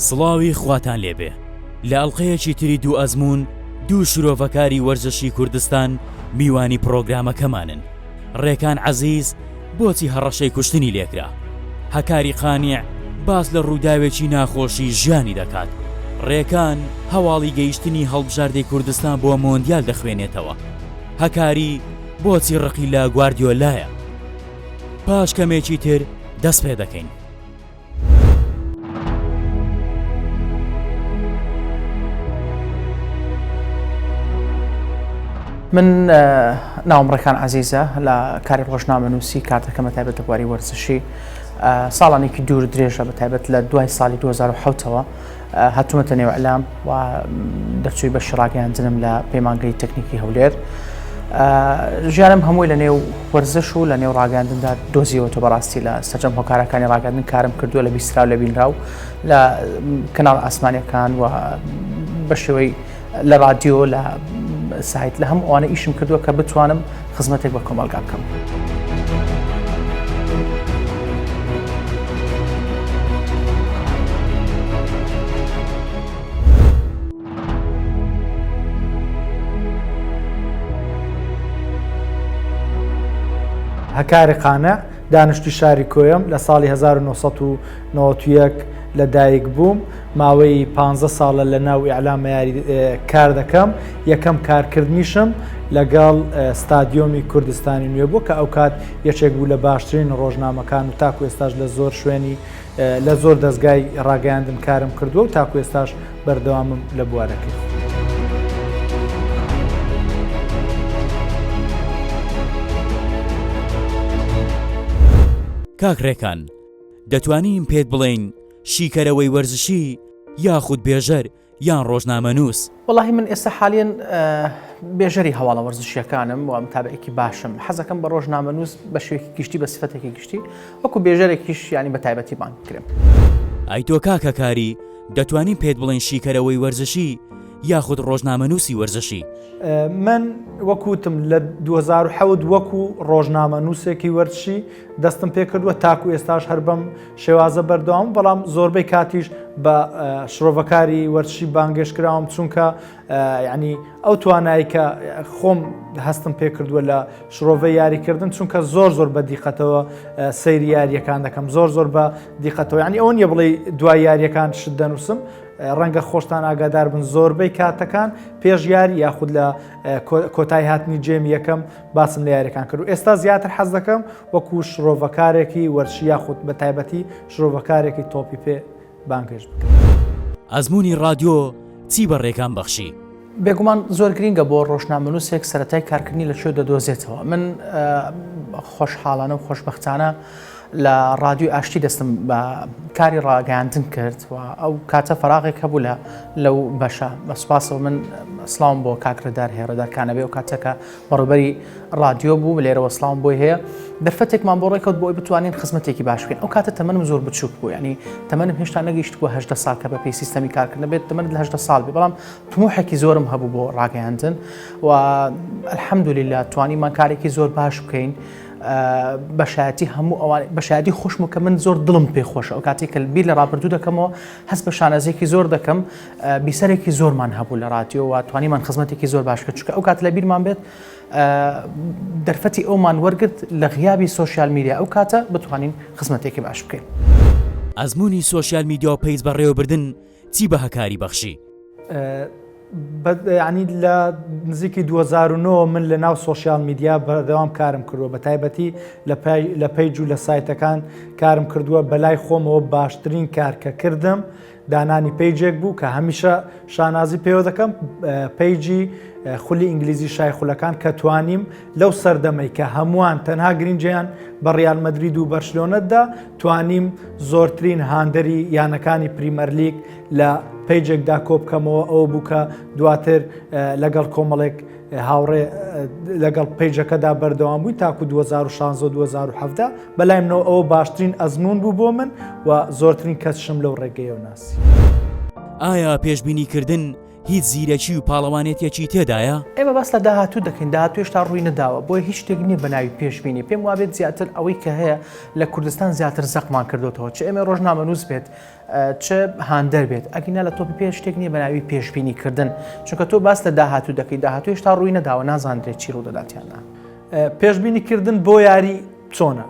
سڵاوی خواتان لێبێ لە ئەڵقەیەکی تری دوو ئەزموون دوو شرۆڤەکاری وەرزشی کوردستان میوانی پڕۆگرامەکەمانن ڕێکان عەزیز بۆچی هەڕەشەی کوشتنی لێکرا هەکاری قانیع باس لە ڕووداوێکی ناخۆشی ژیانی دەکات ڕێکان هەواڵی گەیشتنی هەڵبژاردەی کوردستان بۆ مۆندیال دەخوێنێتەوە هەکاری بۆچی ڕقی لە گواردیۆلایە پاش کەمێکی تر دەست پێ دەکەین. من ناوم ڕێکان عزیزە لە کاری ڕۆژنامەنووسی کار دەکەمە تایبەت لە بواری وەرزشی ساڵانێکی دوور درێژە بە تایبەت لە دوای ساڵی 2007ەوە هاتوومەتە نێو ئیعلام و دەرچووی بەشی ڕاگەیاندنم لە پەیمانگەی تەکنیکی هەولێر. ژیانم هەمووی لە نێو وەرزش و لە نێو ڕاگەاندندا دۆزیەوەتەوە بەڕاستی لە سەرجەم هۆکارەکانی ڕاگەاندن کارم کردووە لە بیستراو لە بینراو لە کەناڵ ئاسمانەکان و بە شێوەی لە ڕادیۆ لە سایت لە هەموو ئەوانە ئیشم کردووە کە بتوانم خزمەتێک بە کۆمەڵگا بکەم. هەکاری قانع، دانیشتووی شاری کۆیەم، لە ساڵی 1991 لە دایک بووم، ماوەی پانزە ساڵە لە ناو ئیعلامە یاری کار دەکەم، یەکەم کارکردنیشم لەگەڵ ستادیۆمی کوردستانی نوێ بوو کە ئەوکات یەکێک بوو لە باشترین ڕۆژنامەکان و تاکو ئێستاش لە زۆر شوێنی لە زۆر دەزگای ڕاگەیاندن کارم کردووە و تاکو ئێستاش بەردەوامم لە بوارەکەی خۆم. کاک ڕێکان دەتوانین پێت بڵێین شیکەرەوەی وەرزشی یاخود بێژەر یان ڕۆژنامەنووس؟ وەڵاهی من ئێستا حالیەن بێژەری هەواڵە وەرزشیەکانم و متابعێکی باشم حەزەکەم بە ڕۆژنامەنووس بە شێوەیەکی گشتی بە سفەتێکی گشتی وەکو بێژەرێکیش یانی بە تایبەتی بانگ بکرێم. ئای تۆ کاکە کاری دەتوانین پێت بڵێین شیکەرەوەی وەرزشی یاخود ڕۆژنامەنووسی وەرزشی؟ من وەکو وتم لە 2007 وەکو ڕۆژنامەنووسێکی وەرزشی دەستم پێکردووە تاکو ئێستاش هەر بەم شێوازە بەردەوام بەڵام زۆربەی کاتیش بە شرۆڤەکاری وەرزشی بانگێشت کراوم چونکە یعنی ئەو توانایی کە خۆم هەستم پێکردووە لە شرۆڤە یاریکردن چونکە زۆر زۆر بە دیقەتەوە سەیری یاریەکان دەکەم زۆر زۆر بە دیقەتەوە یعنی ئەوە نیە بڵێ دوای یاریەکان شت دەنووسم ڕەنگە خۆشتان ئاگادار بن زۆربەی کاتەکان پێش یاری یاخود لە کۆتای هاتنی game ی یەکەم باسم لە یاریەکان کرد و ئێستا زیاتر حەز دەکەم وەکو شرۆڤەکارێکی وەرزشی یاخود بە تایبەتی شرۆڤەکارێکی تۆپی پێ بانگهێشت بکرێم. ئەزموونی ڕادیۆ چی بە ڕێکان بەخشی؟ بێگومان زۆر گرینگە بۆ ڕۆژنامەنووسێک سەرەتای کارکردنی لە کوێ دەدۆزێتەوە. من خۆشحاڵانە و خۆشبەختانە لە ڕادیۆی ئاشتی دەستم بە کاری ڕاگەیاندن کرد و ئەو کاتە فەراغێک هەبوو لە لەو بەشە بە سوپاسەوە من سڵاوم بۆ کاک ڕێدار هەیە ڕێدار کانەبێ ئەو کاتەکە بەڕێوبەری ڕادیۆ بوو لێرەوە سڵاوم بۆی هەیە دەرفەتێکمان بۆ ڕێکەوت بۆ ئەوی بتوانین خزمەتێکی باش بکەین ئەو کاتە تەمەنم زۆر بچووک بوو ینی تەمەنم هێشتا نەگەیشت بووە هەژدە ساڵ کە بەپێی سیستەمی کارکردن بێت تەمەنت لە هەژدە ساڵ بێ بەڵام تموحێکی زۆرم هەبوو بۆ ڕاگەیاندن و الحەمدللە توانیمان کارێکی زۆر باش بکەین بەشایەتی هەموو ئەوان بەشایەتی خۆشم کە من زۆر دڵم پێ خۆشە ئەو کاتێک کە بیر لە ڕابردوو دەکەمەوە هەست بە شانازیەکی زۆر دەکەم بیسەرێکی زۆرمان هەبوو لە ڕادیۆ و توانیمان خزمەتێکی زۆر باش کرد چونکە ئەو کات لە بیرمان بێت دەرفەتی ئەومان وەرگرت لە غیابی social media ئەو کاتە بتوانین خزمەتێکی باش بکەین. ئەزموونی social media و page بەڕێوەبردن چی بە هەکاری بەخشی؟ یعنی لە نزیکی 2009 من لە ناو social media بەردەوام کارم کردووە بە تایبەتی لە page و لە سایتەکان کارم کردووە بەلای خۆمەوە باشترین کار کە کردم دانانی page ێک بوو کە هەمیشە شانازی پێوە دەکەم page ی خولی ئینگلیزی شای خولەکان کە توانیم لەو سەردەمەی کە هەمووان تەنها گرنگیان بە ڕیال مەدرید و بەرشلۆنەدا توانیم زۆرترین هاندەری یانەکانی پریمەرلیگ لە page ێکدا کۆبکەمەوە ئەوە بوو کە دواتر لەگەڵ کۆمەڵێک هاوڕێ لەگەڵ page ەکەدا بەردەوام بووین تاکو 2016 و 2017 بەلای منەوە ئەوە باشترین ئەزموون بوو بۆ من و زۆرترین کەسشم لەو ڕێگەیەوە ناسی. ئایا پێشبینیکردن. هیچ زیرەکی و پاڵەوانێتیەکی تێدایە؟ ئێمە باس لە داهاتوو دەکەین، داهاتوو هێشتا ڕووی نەداوە، بۆیە هیچ شتێک نییە بە ناوی پێشبینی، پێم وابێت زیاتر ئەوەی کە هەیە لە کوردستان زیاتر زەقمان کردۆتەوە، چ ئێمەی ڕۆژنامەنووس بێت، چ هاندەر بێت، ئەگینا لە تۆپی پێ شتێک نییە بە ناوی پێشبینی کردن، چونکە تۆ باس لە داهاتوو دەکەی، داهاتوو هێشتا ڕووی نەداوە، نازانرێت چی ڕوودەدات یان نا. پێشبینی کردن بۆ یاری چۆنە؟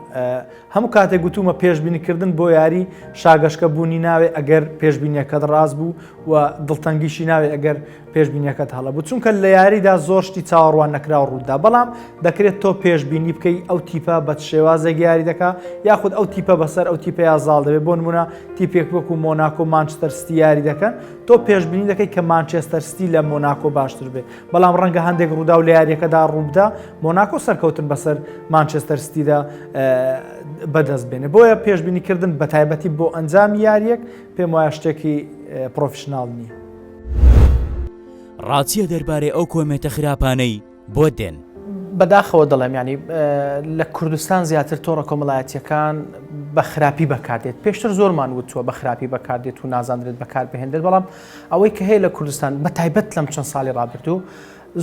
هەموو کاتێک گوتومە پێشبینی کردن بۆ یاری شاگەشکە بوونی ناوێ ئەگەر پێشبینیەکەت ڕاست بوو و دڵتەنگیشی ناوێ ئەگەر پێشبینیەکەت هەڵە بوو چونکە لە یاریدا زۆر شتی چاوەڕوان نەکراو ڕوودا بەڵام دەکرێت تۆ پێشبینی بکەی ئەو تیپە بە شێوازێک یاری دەکا یاخود ئەو تیپە بەسەر ئەو تیپەیا زاڵ دەبێت بۆ نمونە تیپێک وەکو مۆناکۆ مانچستەر ستی یاری دەکەن تۆ پێشبینی دەکەی کە مانچێستەر ستی لە مۆناکۆ باشتر بێت بەڵام ڕەنگە هەندێک ڕووداو لە یاریەکەدا ڕووبدا مۆناکۆ سەرکەوتن بەسەر مانچستەر سیتیدا بەدەست بێنێ بۆیە پێشبینیکردن بە تایبەتی بۆ ئەنجامی یاریەک پێم وایە شتێکی professional نییە. ڕاچیە دەربارەی ئەو کۆمێنتە خراپانەی بۆت دێن؟ بەداخەوە دەڵێم یانی لە کوردستان زیاتر تۆڕە کۆمەڵایەتیەکان بە خراپی بەکاردێت پێشتر زۆرمان وتووە بە خراپی بەکاردێت و نازانرێت بەکار بهێنرێت بەڵام ئەوەی کە هەیە لە کوردستان بە تایبەت لەم چەند ساڵی ڕابردوو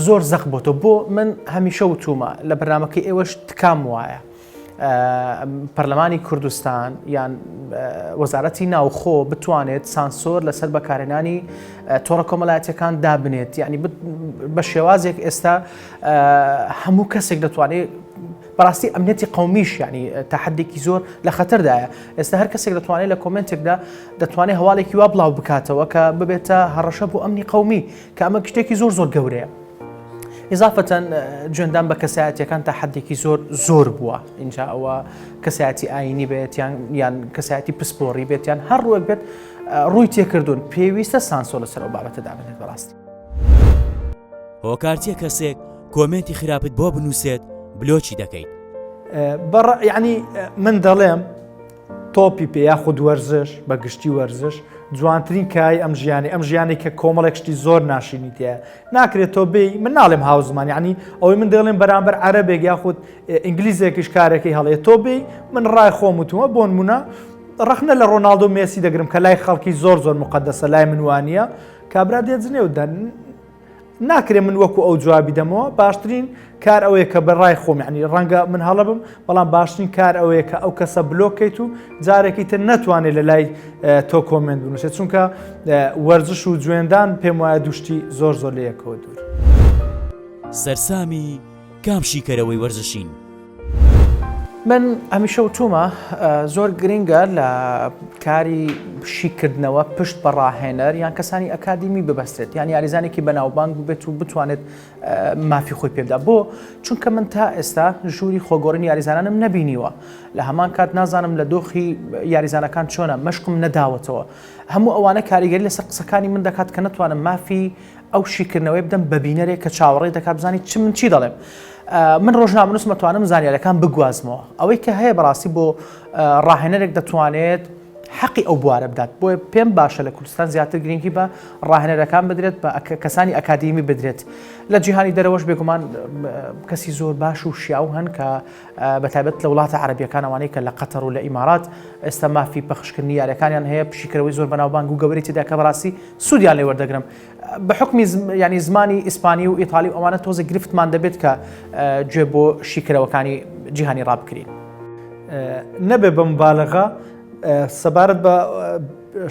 زۆر زەق بۆتەوە بۆ من هەمیشە وتومە لە بەرنمەکەی ئێوەش تکام وایە پەرلەمانی کوردستان یان وەزارەتی ناوخۆ بتوانێت سانسۆر لەسەر بەکارهێنانی تۆڕە کۆمەڵایەتیەکان دابنێت یعنی بە شێوازێک ئێستا هەموو کەسێک دەتوانێت بەڕاستی ئەمنیەتی قومیش ینی تەحدێکی زۆر لە خەتەردایە ئێستا هەر کەسێک دەتوانێت لە کۆمنتێکدا دەتوانێت هەواڵێکی وا بڵاو بکاتەوە کە ببێتە هەڕەشە بۆ ئەمنی قومی کە ئەمە شتێکی زۆر زۆر گەورەیە. ئیزافەتەن جوێندان بە کەسایەتیەکان تا حدێکی زۆر زۆر بووە اینجا ئەوە کەسایەتی ئاینی بێت یان یان کەسایەتی پسپۆڕی بێت یان هەر ڕووێک بێت ڕووی تێکردوون پێویستە سانسۆر لەسەر ئەو بابەتە دابنێت بەڕاستی. هۆکار چیە کەسێک کۆمێنتی خراپت بۆ بنووسێت بلۆکی دەکەیت؟ بەڕ یعنی من دەڵێم تۆپی پێ یاخود وەرزش بە گشتی وەرزش جوانترین کای ئەم ژیانی ئەم ژیانی کە کۆمەڵێک شتی زۆر ناشینی تایە ناکرێت تۆ بێ من ناڵێم هاوزمان یعنی ئەوەی من دەڵێم بەرامبەر عەرەبێک یاخود ئینگلیزێکیش کارەکەی هەڵەیە تۆ بێ من ڕای خۆم وتومە بۆ نمونە ڕەخنە لە ڕۆناڵدۆ مێسی دەگرم کە لای خەڵکی زۆر زۆر مقدەسە لای من وانە کابرا دێ جنێو دەن ناکرێ من وەکو ئەو جوابی دەمەوە باشترین کار ئەوەیە کە بە ڕای خۆم یعنی ڕەنگە من هەڵە بم بەڵام باشترین کار ئەوەیە کە ئەو کەسە بلۆکەیت و جارێکی تر نەتوانێت لە لای تۆ کۆمێنت بنووسێت چونکە وەرزش و جوێندان پێم وایە دوشتی زۆر زۆر لە یەکەوە دوور. سەرسامی کام شیکەرەوەی وەرزشین؟ من هەمیشە وتومە زۆر گرنگە لە کاری شیکردنەوە پشت بە ڕاهێنەر یان کەسانی ئەکادیمی ببەسترێت یان یاریزانێکی بەناوبانگ ببێت و بتوانێت مافی خۆی پێبدا بۆ چونکە من تا ئێستا ژووری خۆگۆڕین یاریزانانم نەبینیوە لە هەمان کات نازانم لە دۆخی یاریزانەکان چۆنە مەشقم نەداوەتەوە هەموو ئەوانە کاریگەری لەسەر قسەکانی من دەکات کە نەتوانم مافی ئەو شیکردنەوەی بدەم بە بینەرێک کە چاوەڕێ دەکات بزانێت چ من چی دەڵێم. من ڕۆژنامەنووسم ئەتوانم زانیاریەکان بگوازمەوە ئەوەی کە هەیە بەڕاستی بۆ ڕاهێنەرێک دەتوانێت حەقی ئەو بوارە بدات بۆیە پێم باشە لە کوردستان زیاتر گرنگی بە ڕاهێنەرەکان بدرێت بە کەسانی ئەکادیمی بدرێت لە جیهانی دەرەوەش بێگومان کەسی زۆر باش و شیاو هەن کە بە تایبەت لە وڵاتە عەرەبیەکان ئەوانەی کە لە قەتەر و لە ئیمارات ئێستا مافی پەخشکردنی یاریەکانیان هەیە پشیکەرەوەی زۆر بەناوبانگ و گەورەی تێدا کە بەڕاستی سوودیان لێ وەردەگرم بە حوکمی یانی زمانی ئیسپانی و ئیتالی و ئەوانە تۆزێک گرفتمان دەبێت کە گوێ بۆ شیکەرەوەکانی جیهانی ڕابکرین. نەبێ بە مبالغە سەبارەت بە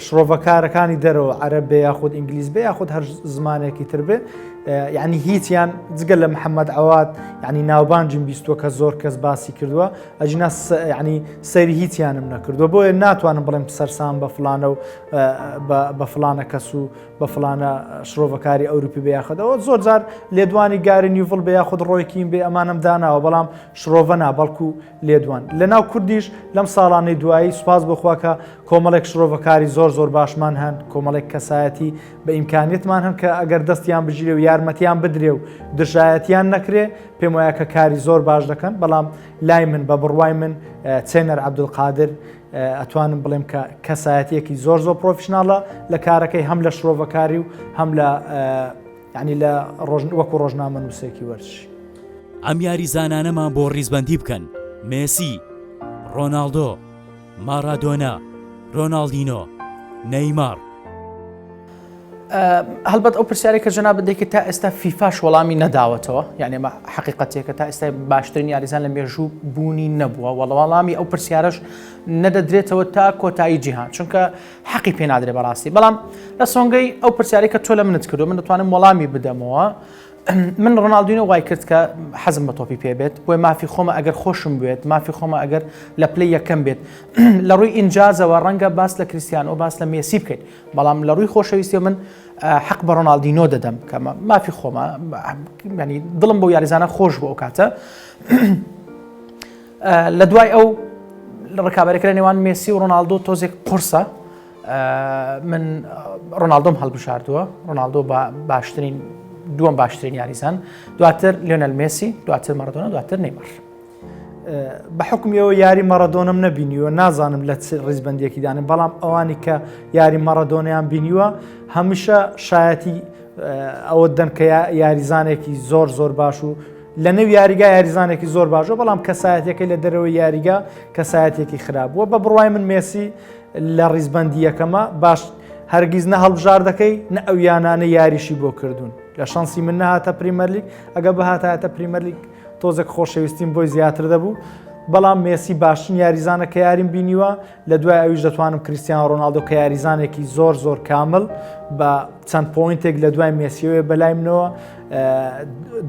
شڕۆڤەکارەکانی دەرەوە عەرەب بێ یاخود ئینگلیز بێ یاخود هەر زمانێکی تر بێ یعنی هیچیان جگە لە محەممەد عواد یعنی ناوبانجیم بیستوە کە زۆر کەس باسی کردووە ئەجینا یعنی سەیری هیچیانم نەکردووە بۆیە ناتوانم بڵێم سەرسام بە فلانە و بە فلانە کەس و بە فلانە شرۆڤەکاری ئەوروپی بێ یاخدەوە زۆر جار لێدوانی گاری نیوڤڵ بێ یاخود ڕۆیکین بێ ئەمانم داناوە بەڵام شرۆڤە نا بەڵکو لێدوان لە ناو کوردیش لەم ساڵانەی دوایی سوپاس بۆ خوا کە کۆمەڵێک شرۆڤەکاری زۆر زۆر باشمان هەن کۆمەڵێک کەسایەتی بە ئیمکانیەتمان هەن کە ئەگەر دەستیان بگیرێ و یارمەتیان بدرێ و دژایەتیان نەکرێ پێم وایە کە کاری زۆر باش دەکەن بەڵام لای من بە بڕوای من چێنەر عەبدولقادر ئەتوانم بڵێم کە کەسایەتیەکی زۆر زۆر professional ە لە کارەکەی هەم لە شرۆڤەکاری و هەم لە یعنی لە ڕۆژ وەکو ڕۆژنامە نووسێکی وەرزشی. ئەم یاریزانانەمان بۆ ڕیزبەندی بکەن، مێسی، ڕۆناڵدۆ، ماڕادۆنا، ڕۆناڵدینۆ، نەیماڕ. هەڵبەت ئەو پرسیارێک کە جەنابت دەیکرد تا ئێستا فیفاش وەڵامی نەداوەتەوە یعنی ئەمە حەقیقەتێکە تا ئێستا باشترین یاریزان لە مێژوو بوونی نەبووە وەڵامی ئەو پرسیارەش نەدەدرێتەوە تا کۆتایی جیهان چونکە حەقی پێ نادرێ بەڕاستی بەڵام لە سۆنگەی ئەو پرسیارێک کە تۆ لە منت کردو من دەتوانم وەڵامی بدەمەوە من ڕۆناڵدینۆ وای کرد کە حەزم بە تۆپی پێ بێت بۆیە مافی خۆمە ئەگەر خۆشم بوێت مافی خۆمە ئەگەر لە پلەی یەکەم بێت لە ڕووی ئینجازەوە ڕەنگە باس لە کریستیانۆ باس لە مێسی بکەیت بەڵام لە ڕووی خۆشەویستی من حەق بە ڕۆناڵدینۆ دەدەم کە مافی خۆمە ینی دڵم بۆ یاریزانە خۆش بۆ ئەو کاتە لە دوای ئەو ڕکابەرەکە لە نێوان مێسی و ڕۆناڵدۆ تۆزێک قورسە من ڕۆناڵدۆم هەڵبژاردووە ڕۆناڵدۆ باشترین دووەم باشترین یاریزان دواتر لیۆنەل مێسی دواتر مەڕدۆنە دواتر نەیمار. بە حکمی ئەوە یاری مەڕەدۆنم نەبینیوە نازانم لە چ ڕیزبندێکی دانم بەڵام ئەوانی کە یاری مەڕەدۆنیان بینیوە هەمیشە شایەتی ئەوە دەن کە یاریزانێکی زۆر زۆر باش و لە نێو یاریگا یاریزانێکی زۆر باشە بەڵام کەسایەتەکەی لە دەرەوەی یاریگا کەسایەتێکی خراپ بووە بە بڕوای من مێسی لە ڕیزبەندی یەکەمە باش هەرگیز نە هەڵبژاردەکەی نە ئەو یانانە یاریشی بۆ کردوون لە شانسی من نەهاتە پریمەرلیگ ئەگە بهاتایەتە پریمەرلیگ تۆزێک خۆشەویستیم بۆی زیاتر دەبوو بەڵام مێسی باشترین یاریزانە کە یاریم بینیوە لە دوای ئەویش دەتوانم کریستیان ڕۆناڵدۆ کە یاریزانێکی زۆر زۆر کامل بە چەند point ێک لە دوای مێسیەوەی بەلای منەوە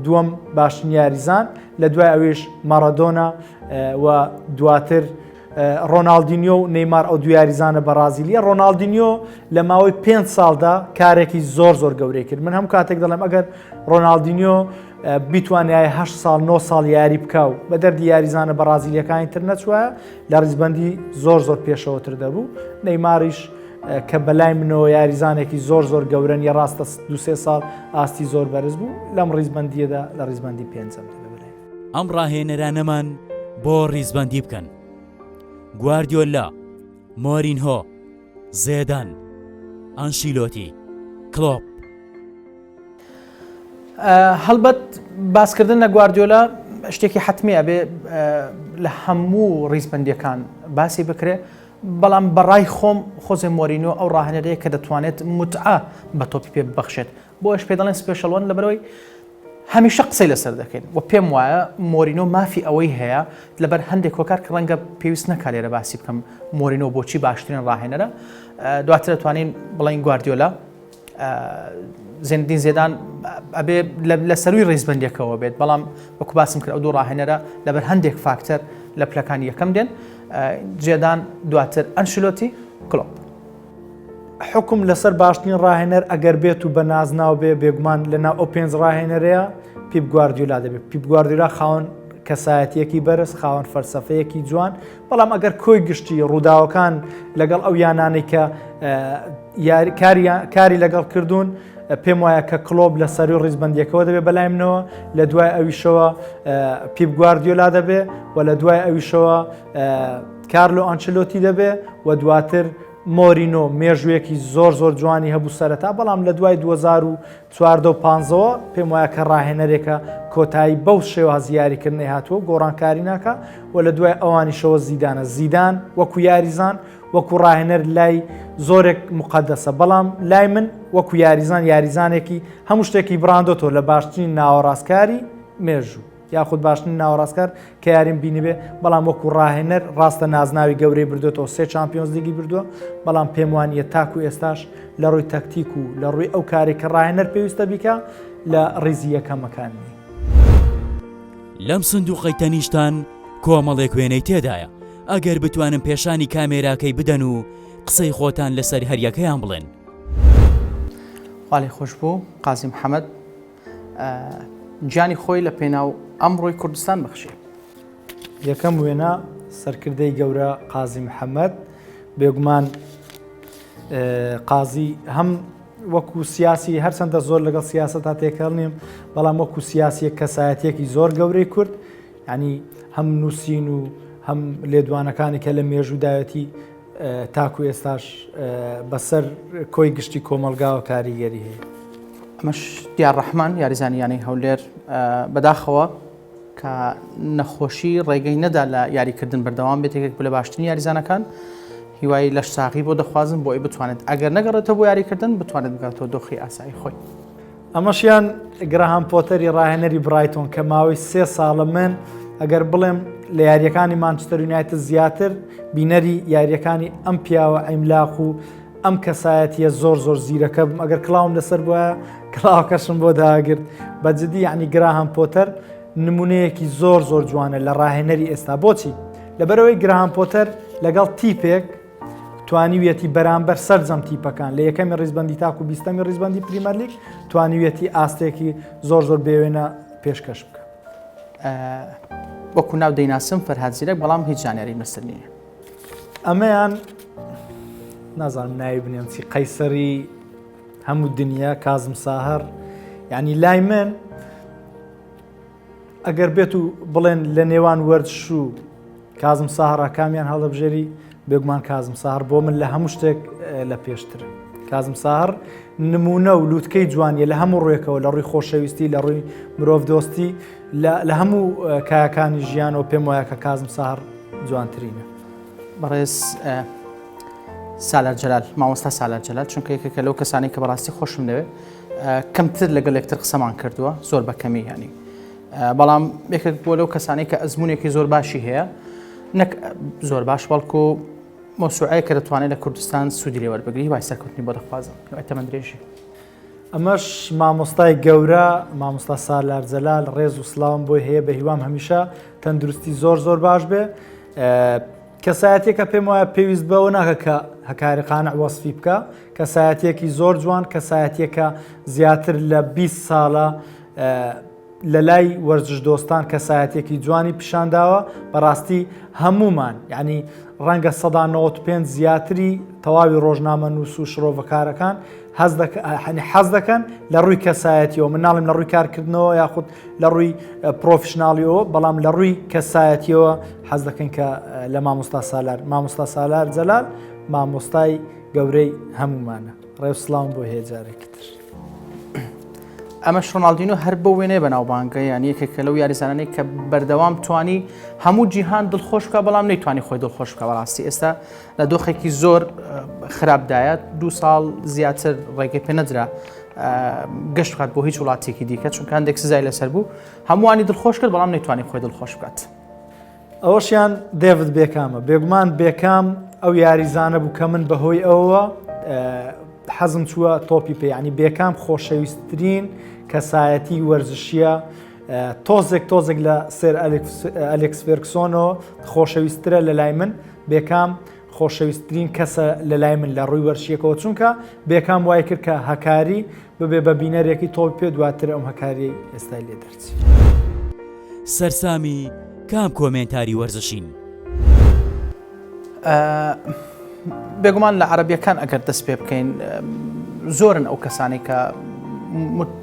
دووەم باشترین یاریزان لە دوای ئەویش مارادۆنا و دواتر ڕۆناڵدینیۆ و نەیمار ئەو دوو یاریزانە بەڕازیلیە ڕۆناڵدینیۆ لە ماوەی پێ ساڵدا کارێکی زۆر زۆر گەورەی کرد من هەم کاتێک دەڵێم ئەگەر ڕۆناڵدینیۆ بیتوانایە 8 ساڵ 9 ساڵ یاری بکە و بە دەردی یاریزانە بەڕازیلیەکانی تر نەچوایە لە ڕیزبندی زۆر زۆر پێشەوەتر دەبوو نەیماریش کە بەلای منەوە یاریزانێکی زۆر زۆر گەورەن یە ڕاستە دوسێ ساڵ ئاستی زۆر بەرز بوو لەم ڕیزبندیەدا لە ڕیزبندی پێنجەم دەبێت. ئەم ڕاهێنەرانەمان بۆ ڕیزبەندی بکەن، گواردیۆلا، مۆرینهۆ، زێدان، ئەنشیلۆتی، کلۆپ. هەڵبەت باسکردن لە گواردیۆلا شتێکی حەتمی ئەبێ لە هەموو ڕیزبەندیەکان باسی بکرێ بەڵام بەڕای خۆم خۆزێ مۆرینۆ ئەو ڕاهێنەرەیە کە دەتوانێت متعە بە تۆپی پێ ببەخشێت بۆیەش پێ دەڵێن special one لەبەرەوەی هەمیشە قسەی لەسەر دەکەین و پێم وایە مۆرینۆ مافی ئەوەی هەیە لەبەر هەندێک هۆکار کە ڕەنگە پێویست نەکا لێرە باسی بکەم مۆرینۆ بۆچی باشترین ڕاهێنەرە دواتر دەتوانین بڵین گواردیۆلا زێندین زێدان ئەبێ لە سەروی ڕیزبندێکەوە بێت بەڵام وەکو باسم کرد ئەو دوو ڕاهێنەرە لەبەر هەندێک فاکتەر لە پلەکانی یەکەم دێن زێدان دواتر ئەنشلۆتی کلۆپ. حوکم لەسەر باشترین ڕاهێنەر ئەگەر بێت و بە نازناو بێ بێگومان لەناو ئەو پێنج ڕاهێنەرەیە پیپ گواردیولا دەبێت پیپ گواردیولا خاوەن کەسایەتیەکی بەرز خاوەن فەلسەفەیەکی جوان بەڵام ئەگەر کۆی گشتی ڕووداوەکان لەگەڵ ئەو یانانەی کە کاری لەگەڵ کردوون پێم وایە کە کلۆب لە سەروی ڕیزبندیەکەوە دەبێت بەلای منەوە لە دوای ئەویشەوە پیپ گواردیۆلا دەبێ و لە دوای ئەویشەوە کارلۆ ئەنچلۆتی دەبێ و دواتر مۆرینۆ مێژوویەکی زۆر زۆر جوانی هەبوو سەرەتا بەڵام لە دوای 2014 و 15ەوە پێم وایە کە ڕاهێنەرێکە کۆتایی بەو شێوازی یاریکردنەی هاتووە گۆڕانکاری ناکا و لە دوای ئەوانیشەوە زیدانە زیدان وەکو یاریزان وەکو ڕاهێنەر لای زۆرێک مقدەسە بەڵام لای من وەکو یاریزان یاریزانێکی هەموو شتێکی بڕاندۆتەوە لە باشترین ناوەڕاستکاری مێژوو. یاخود باشترین ناوەڕاستکار کە یاریم بینیبێ، بەڵام وەکو ڕاهێنەر ڕاستە نازناوی گەورەی بردوێتەوە سێ چامپیۆنز لیگی بردووە، بەڵام پێم وانییە تاکو ئێستاش لە ڕووی تەکتیک و لە ڕووی ئەو کارێک کە ڕاهێنەر پێویستە بیکا لە ڕیزی یەکەمەکان نی. لەم سندوقەی تەنیشتان کۆمەڵێک وێنەی تێدایە، ئەگەر بتوانن پێشانی کامێراکەی بدەن و قسەی خۆتان لەسەر هەریەکەیان بڵێن. خوا لێ خۆش بوو قازی محەمەد. گیانی خۆی لە پێناو ئەمڕۆی کوردستان بەخشی. یەکەم وێنە سەرکردەی گەورە قازی محەممەد بێگومان قازی هەم وەکو سیاسی هەرچەندە زۆر لەگەڵ سیاست تا تێکەڵ نیم بەڵام وەکو سیاسیە کەسایەتێکی زۆر گەورەی کورد ینی هەم نووسین و هەم لێدوانەکانی کە لە مێژوودایەتی تاکو ئێستاش بەسەر کۆی گشتی کۆمەڵگاوە کاریگەری هەیە. ئەمەش دیار ڕەحمان یاریزانی یانەی هەولێر بەداخەوە کە نەخۆشی ڕێگەی نەدا لە یاریکردن بەردەوام بێت یەکێک لە باشترین یاریزانەکان. هیوای لەشساغی بۆ دەخوازم بۆ ئەوەی بتوانێت ئەگەر نەگەڕێتەوە بۆ یاریکردن بتوانێت بگاتەوە دۆخی ئاسایی خۆی. ئەمەشیان گراهام پۆتەری ڕاهێنەری برایتۆن کە ماوەی سێ ساڵە من ئەگەر بڵێم لە یاریەکانی مانچستەر یونایتد زیاتر بینەری یاریەکانی ئەم پیاوە عیملاق و ئەم کەسایەتیە زۆر زۆر زیرەکە بم ئەگەر کڵاوم لەسەر بووە کڵاوەکەشم بۆ داگرت بە جدی یعنی گراهام پۆتەر نمونەیەکی زۆر زۆر جوانە لە ڕاهێنەری ئێستا بۆچی لەبەرەوەی گراهام پۆتەر لەگەڵ تیپێک توانیویەتی بەرامبەر سەرجەم تیپەکان لە یەکەمی ڕیزبەندی تاکو بیستەمی ڕیزبەندی پریمەرلیگ توانیویەتی ئاستێکی زۆر زۆر بێوێنە پێشکەش بکە. وەکو ناو دەیناسم فەرهاد زیرەک بەڵام هیچ زانیاریم لەسەر نییە. ئەمەیان نازانم ناوی بنێم چی قەیسەری هەموو دنیا کازم ساهر یعنی لای من ئەگەر بێت و بڵێن لە نێوان وەرزش و کازم ساهڕا کامیان هەڵدەبژێری بێگومان کازم ساهر بۆ من لە هەموو شتێک لە پێشترە کازم ساهر نمونە و لوتکەی جوانیە لە هەموو ڕوێکەوە لە ڕووی خۆشەویستی لە ڕووی مرۆڤ دۆستی لە هەموو کایەکانی ژیانەوە پێم وایە کە کازم ساهر جوانترینە. بەڕێز سالار جەلال مامۆستا سالار جەلال چونکە یەکێکە لەو کەسانی کە بەڕاستی خۆشم دەوێت کەمتر لەگەڵ یەکتر قسەمان کردووە زۆر بە کەمی هەنی بەڵام یەکێک بۆ لەو کەسانی کە ئەزمونێکی زۆر باشی هەیە نەک زۆر باش بەڵکو مۆسوعەیە کە دەتوانێت لە کوردستان سوودی لێ وەربگری وای سەرکەوتنی بۆ دەخوازم هیوای تەمەن درێژی. ئەمەش مامۆستای گەورە مامۆستا سالار جەلال ڕێز و سلاوم بۆی هەیە بە هیوام هەمیشە تەندروستی زۆر زۆر باش بێ کەسایەتێکە پێم وایە پێویست بەوە ناکە کە هەکاری قانع وەسفی بکە کەسایەتێکی زۆر جوان کەسایەتێکە زیاتر لە 20 ساڵە لە لای وەرزش دۆستان کەسایەتێکی جوانی پیشانداوە بەڕاستی هەمومان یعنی ڕەنگە سەدا 95 زیاتری تەواوی ڕۆژنامە نووس و شرۆڤەکارەکان حەز دەکەن لە ڕووی کەسایەتیەوە من ناڵم لە ڕووی کارکردنەوە یاخود لە ڕووی پرۆفشناڵیەوە بەڵام لە ڕووی کەسایەتیەوە حەز دەکەن کە لە مامۆستا سالار مامۆستا سالار جەلال مامۆستای گەورەی هەمومانە ڕێو سلااوم بۆ هەیە جارێکی تر. ئەمەش ڕۆناڵدینۆ هەر بەو وێنەیە بەناوبانگە یان یەکێکە لەو یاریزانانەی کە بەردەوام توانی هەموو جیهان دڵخۆش بکە بەڵام نەیتوانی خۆی دڵخۆش بکە بەڕاستی ئێستا لە دۆخێکی زۆر خراپدایە دو ساڵ زیاتر ڕێگەی پێ نەدرا گەشت بکات بۆ هیچ وڵاتێکی دیکە چونکە هەندێک سزای لەسەر بوو هەمووانی دڵخۆش کرد بەڵام نەیتوانی خۆی دڵخۆش بکات. ئەوەشیان دێڤد بێکامە بێگومان بێکام ئەو یاریزانە بوو کە من بەهۆی ئەوەوە حەزم چووە تۆپی پێ ینی بێکام خۆشەویستترین کەسایەتی وەرزشیە تۆزێک تۆزێک لە سێر ئەلێکس فێرکسۆنەوە خۆشەویستترە لە لای من بێکام خۆشەویستترین کەسە لە لای من لە ڕووی وەرشیەکەوە چونکە بێکام وای کرد کە هەکاری ببێ بە بینەرێکی تۆپی پێ دواتر ئەم هەکاریەی ئێستای لێ دەرچی. سەرسامی کام کۆمێنتاری وەرزشین؟ بێگومان لە عەرەبیەکان ئەگەر دەست پێ بکەین زۆرن ئەو کەسانی کە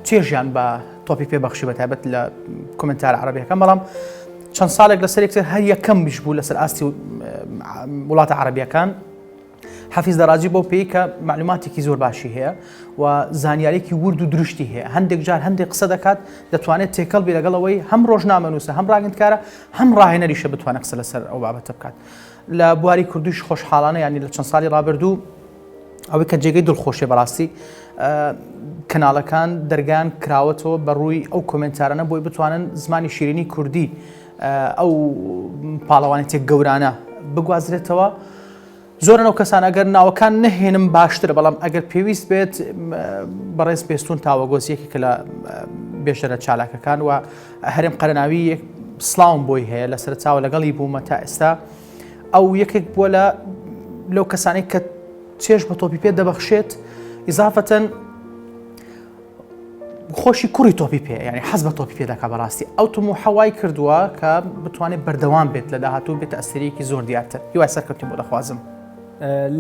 چێژیان بە تۆپی پێ بەخشی بە تایبەت لە کۆمنتار عەرەبیەکان بەڵام چەند ساڵێک لەسەر یەکتر هەر یەکەم بیش بوو لەسەر ئاستی وڵاتە عەرەبیەکان حەفیز دەراجی بەو پێی کە معلوماتێکی زۆر باشی هەیە و زانیارێکی ورد و درشتی هەیە هەندێک جار هەندێک قسە دەکات دەتوانێت تێکەڵ بێ لەگەڵ ئەوەی هەم ڕۆژنامەنووسە هەم ڕاگەندکارە هەم ڕاهێنەریشە بتوانێت قسە لەسەر ئەو بابەتە بکات لە بواری کوردیش خۆشحاڵانە ینی لە چەند ساڵی ڕابردوو ئەوەی کە جێگەی دڵخۆشێ بەڕاستی کەناڵەکان دەرگان کراوەتەوە بە ڕووی ئەو کۆمنتارانە بۆی بتوانن زمانی شیرینی کوردی ئەو پاڵەوانێتێک گەورانە بگوازرێتەوە. زۆرن ئەو کەسانە ئەگەر ناوەکان نەهێنم باشترە بەڵام ئەگەر پێویست بێت بەڕێز بێستون تاوەگۆز یەکێکە لە بێژەرە چالاکەکان و هەرێم قەرەناوی یەک سڵاوم بۆی هەیە لە سەرچاوە لەگەڵی بوومە تا ئێستا ئەو یەکێک بووە لە لەو کەسانێک کە چێژ بە تۆپی پێ دەبەخشێت ئیزافەتەن خۆشی کوڕی تۆپی پێ یعنی حەز بە تۆپی پێ دەکا بەڕاستی ئەو تموحە وای کردووە کە بتوانێت بەردەوام بێت لە داهاتوو بێتە ئەستێرەیەکی زۆر دیارتر هیوای سەرکەوتنی بۆ دەخوازم.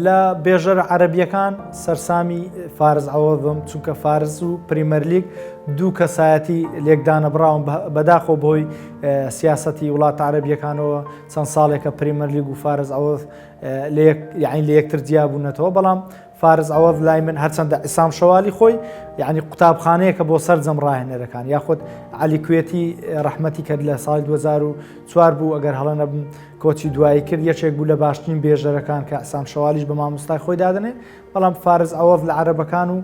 لە بێژەرە عەرەبیەکان سەرسامی فارس عەوەزم چونکە فارس و پریمەرلیگ دوو کەسایەتی لێکدانەبڕاون بەداخەوە بەهۆی سیاسەتی وڵاتە عەرەبیەکانەوە چەند ساڵێکە پریمەرلیگ و فارس عەوەز لە یەک یعنی لە یەکتر جیابوونەتەوە بەڵام. فارس عەوەز لای من هەرچەندە عیسام شەوالی خۆی یعنی قوتابخانەیەکە بۆ سەرجەم ڕاهێنەرەکان یاخود عەلی کوێتی ڕەحمەتی کرد لە ساڵی 2004 بوو ئەگەر هەڵە نەبم کۆچی دوایی کرد یەکێک بوو لە باشترین بێژەرەکان کە عیسام شەوالیش بە مامۆستای خۆی دادەنێ بەڵام فارس عەوەز لە عەرەبەکان و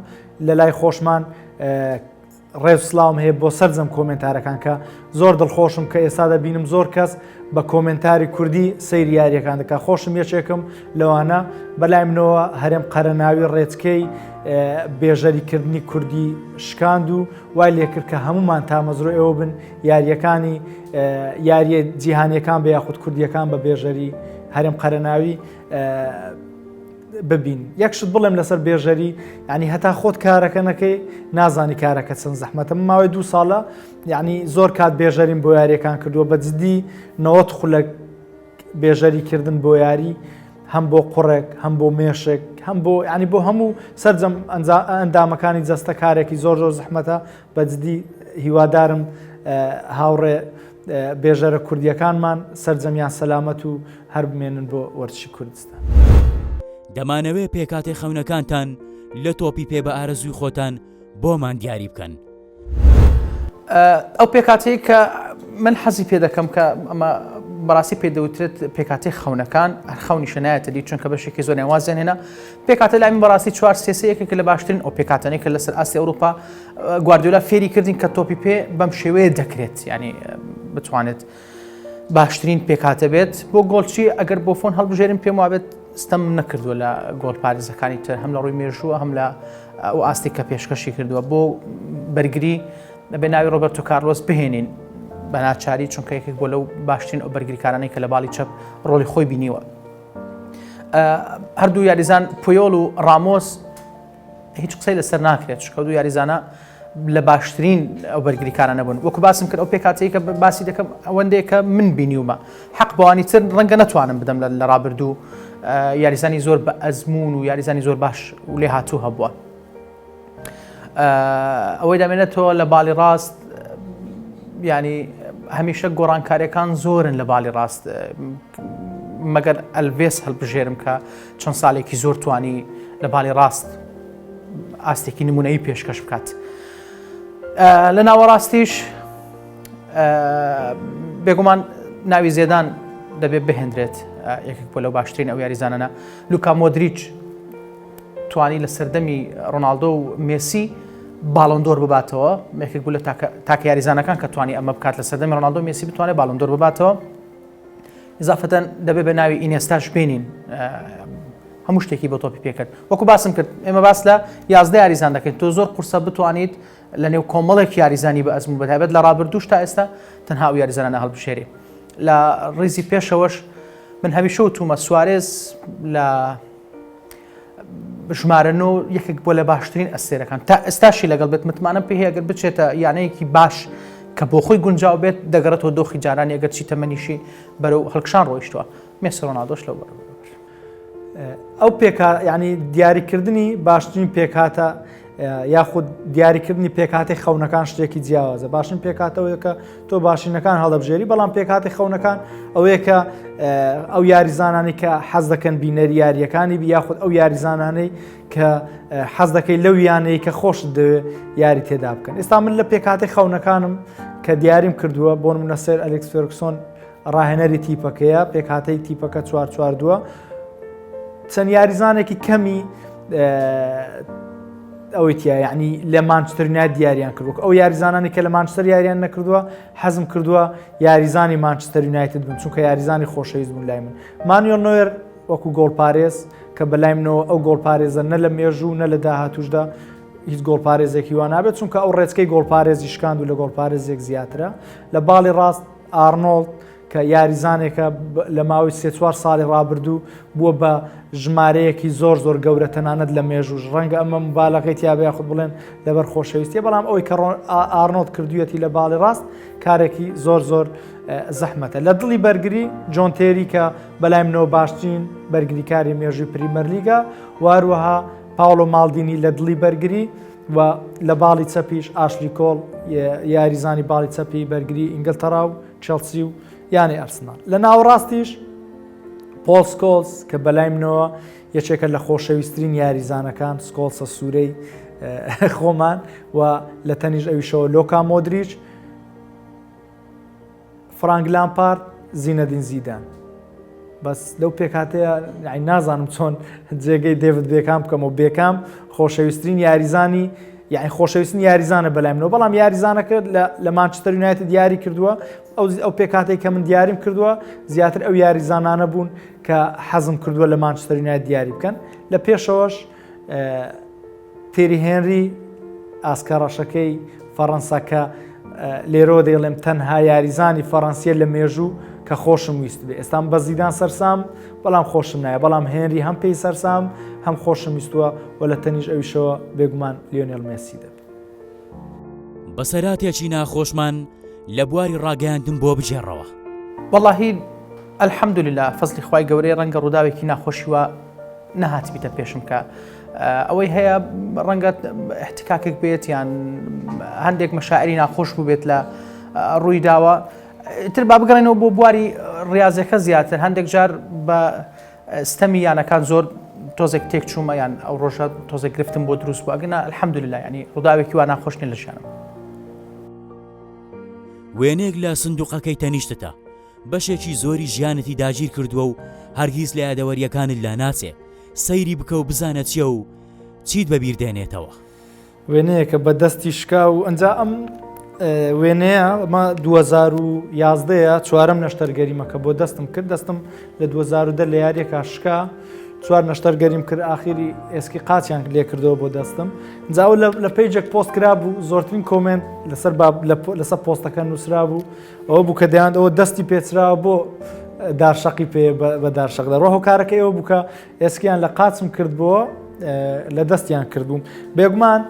لە لای خۆشمان ڕێز سلاوم هەیە بۆ سەرجەم کۆمێنتارەکان کە زۆر دڵخۆشم کە ئێستا دەبینم زۆر کەس بە کۆمێنتاری کوردی سەیری یاریەکان دەکا خۆشم یەکێکم لەوانە بەلای منەوە هەرێم قەرەناوی ڕێچکەی بێژەری کردنی کوردی شکاند و وای لێکرد کە هەمومان تامەزرۆ ئێوە بن یاریەکانی یاریە جیهانیەکان بە یاخود کوردیەکان بە بێژەری هەرێم قەرەناوی ببین یەک شت بڵێم لەسەر بێژەری یعنی هەتا خۆت کارەکە نەکەی نازانی کارەکە چەند زەحمەتە من ماوەی دوو ساڵە یعنی زۆر کات بێژەریم بۆ یاریەکان کردووە بە جدی 90 خولەک بێژەری کردن بۆ یاری هەم بۆ قوڕێک هەم بۆ مێشێک هەم بۆ ینی بۆ هەموو سەرجەم ئەندامەکانی جەستە کارێکی زۆر زۆر زەحمەتە بە جدی هیوادارم هاوڕێ بێژەرە کوردیەکانمان سەرجەمیان سەلامەت و هەر بمێنن بۆ وەرزشی کوردستان. دەمانەوێ پێکهاتەی خەونەکانتان لە تۆپی پێ بە ئارەزووی خۆتان بۆمان دیاری بکەن. ئەو پێکهاتەی کە من حەزی پێ دەکەم کە ئەمە بەڕاستی پێ دەوترێت پێکهاتەی خەونەکان هەر خەونیشە نایەتە دی چونکە بەشێکی زۆریان وازیان هێنا پێکهاتە لای من بەڕاستی چوار سێ سێ یەکێکە لە باشترین ئەو پێکهاتانەی کە لەسەر ئاستی ئەوروپا گواردیۆلا فێری کردین کە تۆپی پێ بەم شێوەیە دەکرێت ینی بتوانێت باشترین پێکهاتە بێت بۆ گۆڵچی ئەگەر بۆ فۆن هەڵبژێرم پێم وابێت ستەم نەکردووە لە گۆڵ پارێزەکانی تر هەم لە ڕووی مێژووە هەم لە ئەو ئاستی کە پێشکەشی کردووە بۆ بەرگری دەبێ ناوی ڕۆبەرتۆ کارلۆس بهێنین بە ناچاری چونکە یەکێک بۆ لەو باشترین ئەو بەرگریکارانەی کە لە باڵی چەپ ڕۆڵی خۆی بینیوە هەردوو یاریزان پویۆل و ڕامۆس هیچ قسەی لەسەر ناکرێت چونکە دوو یاریزانە لە باشترین ئەو بەرگریکارە نەبوون وەکو باسم کرد ئەو پێکاتەی کە باسی دەکەم ئەوەندەیە کە من بینیومە حەق بەوانی تر ڕەنگە نەتوانم بدەم لە ڕابردوو یاریزانی زۆر بە ئەزمون و یاریزانی زۆر باش و لێ هاتوو هەبووە ئەوەی دەمێنێتەوە لە باڵی ڕاست ینی هەمیشە گۆڕانکاریەکان زۆرن لە باڵی ڕاست مەگەر ئەلڤێس هەڵبژێرم کە چەند ساڵێکی زۆر توانی لە باڵی ڕاست ئاستێکی نمونەیی پێشکەش بکات لە ناوەڕاستیش بێگومان ناوی زێدان دەبێت بهێندرێت یەکێک بۆ لەو باشترین ئەو یاریزانانە لوکا مۆدریچ توانی لە سەردەمی ڕۆناڵدۆ و مێسی باڵۆندۆر بباتەوە یەکێک بوو لە تاکە یاریزانەکان کە توانی ئەمە بکات لە سەردەمی ڕۆناڵدۆ مێسی بتوانێت باڵۆندۆر بباتەوە ئیزافەتەن دەبێ بە ناوی ئینێستاش بێنین هەموو شتێکی بۆ تۆپی پێکرد وەکو باسم کرد ئێمە باس لە 11 یاریزان دەکەین تۆ زۆر قورسە بتوانیت لە نێو کۆمەڵێک یاریزانی بە ئەزموون بەتایبەت لە ڕابردووش تا ئێستا تەنها ئەو یاریزانانە هەڵبژێری لە ڕیزی پێشەوەش من هەمیشە وتومە سوارێز لە ژمارە نۆ یەکێک بۆ لە باشترین ئەستێرەکان تا ئێستاشی لەگەڵ بێت متمانەم پێ هەیە گەر بچێتە یانەیەکی باش کە بۆ خۆی گونجاو بێت دەگەڕێتەوە دۆخی جارانی ئەگەر چی تەمەنیشی بەرەو هەڵکشان ڕۆیشتووە مێسی ڕۆناڵدۆش لەو بەرەو ئەو پێکا ینی دیاریکردنی باشترین پێکهاتە یاخود دیاریکردنی پێکهاتەی خەونەکان شتێکی جیاوازە باشن پێکاتەوەیە کە تۆ باشینەکان هەڵدەبژێری بەڵام پێکاتی خەونەکان ئەوەیە کە ئەو یاریزانانی کە حەز دەکەن بینەری یاریەکانی بی یاخود ئەو یاریزانانەی کە حەز دەکەی لەو یانەی کە خۆشت دەوێ یاری تێدا بکەن ئێستا من لە پێکاتی خەونەکانم کە دیاریم کردووە بۆ منە سێر ئەلێکس فێرگسۆن ڕاهێنەری تیپەکەیە پێکهاتەی تیپەکە چوار چوار دووە چەند یاریزانێکی کەمی ئەوەی تیا یعنی لە مانچستەر یونایتد دیاریان کردووە ئەو یاریزانانی کە لە مانچستەر یاریان نەکردووە حەزم کردووە یاریزانی مانچستەر یونایتد بن چونکە یاریزانی خۆشەویست بوون لای من مانوێل نۆیەر وەکو گۆڵپارێز کە بەلای منەوە ئەو گۆڵپارێزە نە لە مێژوو نە لە داهاتوشدا هیچ گۆڵپارێزێکی وا نابێت چونکە ئەو ڕێچکەی گۆڵپارێزی شکاند و لە گۆڵپارێزێک زیاترە لە باڵی ڕاست ئارنۆڵد کە یاریزانێکە لە ماوەی سێ چوار ساڵی ڕابردوو بووە بە ژمارەیەکی زۆر زۆر گەورە تەنانەت لە مێژووش ڕەنگە ئەمە مبالەغەی تیابێ یاخود بڵێن لەبەر خۆشەویستیە بەڵام ئەوەی کە ئارنۆڵد کردوویەتی لە باڵی ڕاست کارێکی زۆر زۆر زەحمەتە لە دڵی بەرگری جۆن تێری کە بەلای منەوە باشترین بەرگریکاری مێژووی پریمەرلیگە واروەها پاولۆ ماڵدینی لە دڵی بەرگری و لە باڵی چەپیش ئاشلی کۆڵ یاریزانی باڵی چەپی بەرگری ئینگلتەرا و چێڵسی و یانەی ئەرسناڵ لە ناوەڕاستیش. پۆڵ سکۆڵز کە بەلای منەوە یەکێکە لە خۆشەویسترین یاریزانەکان سکۆڵسە سوورەی خۆمان و لە تەنیش ئەویشەوە لۆکا مۆدریچ فرانک لامپارد، زینەدین زیدان. بەس لەو پێکهاتەیە یانی نازانم چۆن جێگەی دێڤد بێکام بکەمەوە بێکام خۆشەویسترین یاریزانی یعنی خۆشەویستن یاریزانە بەلای منەوە بەڵام یاریزانەکە لە مانچستەر یونایتد دیاری کردووە ئەو ئەو پێکهاتەی کە من دیاریم کردووە زیاتر ئەو یاریزانانە بوون کە حەزم کردووە لە مانچستەر یونایتد دیاری بکەن لە پێشەوەش تێری هێنری ئاسکە ڕەشەکەی فەڕەنسا کە لێرەوە دەیڵێم تەنها یاریزانی فەڕەنسیە لە مێژوو کە خۆشم ویست بێ ئێستام بە زیدان سەرسام بەڵام خۆشم نایە بەڵام هێنری هەم پێی سەرسام هەم خۆشم ویستووە و لە تەنیش ئەویشەوە بێگومان لیۆنێل مێسی دەبێت. بەسەرهاتێکی ناخۆشمان لە بواری ڕاگەیاندن بۆ بگێڕەوە. وەڵاهی الحمدللە فەزلی خوای گەورەیە ڕەنگە ڕووداوێکی ناخۆشی وا نەهاتبیتە پێشم کە ئەوەی هەیە ڕەنگە احتکاکێک بێت یان هەندێک مەشاعری ناخۆش بوو بێت لە ڕووی داوە تر با بگەڕێنەوە بۆ بواری ڕاضەکە زیاتر هەندێک جار بە ستەمی یانەکان زۆر تۆزێک تێک چوومە یان ئەو ڕۆژە تۆزێک گرفتم بۆ دروست بوو ئەگەنا الحمدلله ینی ڕووداوێکی وا ناخۆش نیە لە ژیانم. وێنەیەک لە سندوقەکەی تەنیشتتە بەشێکی زۆری ژیانتی داگیر کردووە و هەرگیز لە یادەوەرییەکانت لاناچێ، سەیری بکە و بزانە چییە و چیت بەبیر دێنێتەوە. وێنەیەکە بە دەستی شکاو و ئەنجا ئەم وێنەیە ئەمە 2011 ە چوارەم نەشتەرگەریمە کە بۆ دەستم کرد دەستم لە 2010 لە یاریەکە شکا چوار نەشتەرگەریم کرد ئاخیری ئێسکی قاچیان لێ کردەوە بۆ دەستم جاوە لە page ێک پۆست کرابوو زۆرترین comment لەسەر لەسەر پۆستەکە نووسرا بوو ئەوە بوو کە دەیان ئەوە دەستی پێچراوە بۆ دارشەقی پێ بە دارشەق دەڕۆ هۆکارەکە ئەوە بوو کە ئێسکیان لە قاچم کرد بۆ لە دەستیان کردبووم بێگومان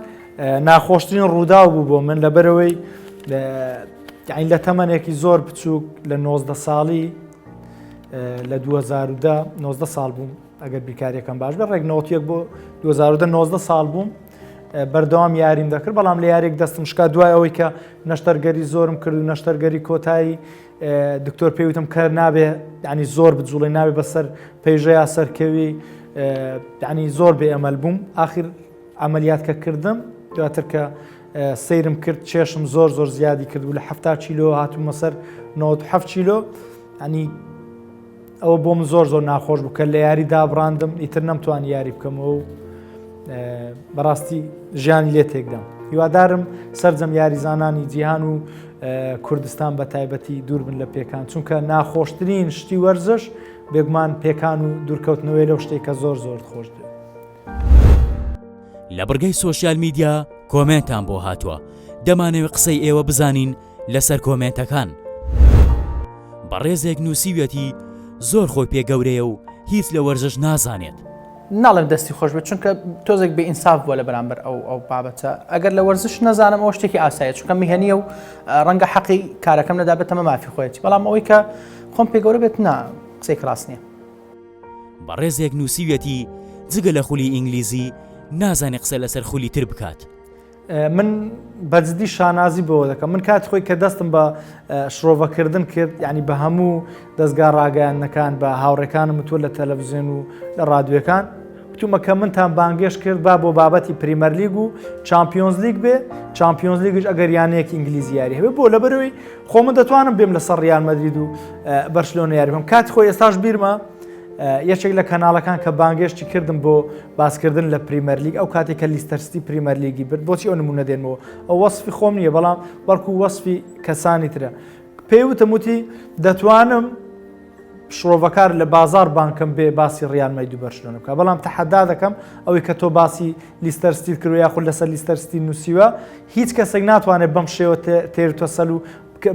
ناخۆشترین ڕووداو بوو بۆ من لەبەرەوەی لە تەمەنێکی زۆر بچووک لە 90 ساڵی لە 2010 90 ساڵ بووم ئەگەر بیرکاریەکەم باش بێ ڕێک 91 بۆ 2010 90 ساڵ بووم بەردەوام یاریم دەکرد بەڵام لە یاریێک دەستم شکا دوای ئەوەی کە نەشتەرگەری زۆرم کرد و نەشتەرگەری کۆتایی دکتۆر پێی وتم کە نابێ ینی زۆر بجوڵێ نابێ بەسەر پەیژەیا سەرکەوی ینی زۆر بێ ئەمەل بووم ئاخر عملیات کە کردم دواتر کە سەیرم کرد چێشم زۆر زۆر زیادی کرد و لە ه کیلۆ هاتوومە سەر 97 کیلۆ ینی ئەوە بۆ من زۆر زۆر ناخۆش بوو کە لە یاری دابڕاندم ئیتر نەمتوانی یاری بکەمەوە و بەڕاستی ژیانی لێ تێکدام هیوادارم سەرجەم یاریزانانی جیهان و کوردستان بە تایبەتی دوور بن لە پێکان چونکە ناخۆشترین شتی وەرزش بێگومان پێکان و دوورکەوتنەوەی لەو شتێک کە زۆر زۆر خۆش دێت. لە بڕگەی سۆشیال میدیا کۆمێنتان بۆ هاتووە دەمانەوێت قسەی ئێوە بزانین لەسەر کۆمێنتەکان. بەڕێزێک نووسیویەتی زۆر خۆی پێ گەورەیە و هیچ لە وەرزش نازانێت. ناڵێم دەستی خۆش بێت چونکە تۆزێک بێ ئینساف بووە لە بەرامبەر ئەو ئەو بابەتە ئەگەر لە وەرزش نەزانم ئەوە شتێکی ئاسایە چونکە میهەنیە و ڕەنگە حەقی کارەکەم نەدابێت ئەمە مافی خۆیەتی بەڵام ئەوەی کە خۆم پێ گەورە بێت نا قسەی ڕاست نییە. بەڕێزێک نووسیویەتی جگە لە خولی ئینگلیزی نازانێ قسە لەسەر خولی تر بکات. من بەجددی شانازی بەوە دەکەم من کاتی خۆی کە دەستم بە شرۆڤەکردن کرد یعنی بە هەموو دەستگا ڕاگەیاندنەکان بە هاوڕێکانم وتووە لە تەلەڤزیۆن و لە ڕادیۆکان وتومە کە منتان بانگێش کرد با بۆ بابەتی پریمەرلیگ و چامپیۆنزلیگ بێ چامپیۆنزلیگش ئەگەر یانەیەکی ئینگلیزی یاری هەبێ بۆ لەبەرەوەی خۆ من دەتوانم بێم لەسەر ریال مەدرید و بەرشلۆنە یاری بکەم کاتی خۆی ئێستاش بیرمە یەکێک لە کەناڵەکان کە بانگێشتی کردم بۆ باسکردن لە پریمەرلیگ ئەو کاتێک کە لیستەر سیتی پریمەرلیگی برد بۆچی ئەو نمونە دێنمەوە ئەو وەسفی خۆم نییە بەڵام بەڵکو وەسفی کەسانی ترە پێی وتم وتی دەتوانم شرۆڤەکار لە بازار بانکەم بێ باسی ڕیال مەدرید و بەرشلۆنە بکە بەڵام تەحەدا دەکەم ئەوەی کە تۆ باسی لیستەر سیتی کردو یاخود لەسەر لیستەر سیتی نووسیوە هیچ کەسێک ناتوانێت بەم شێوە تێر تەسەل و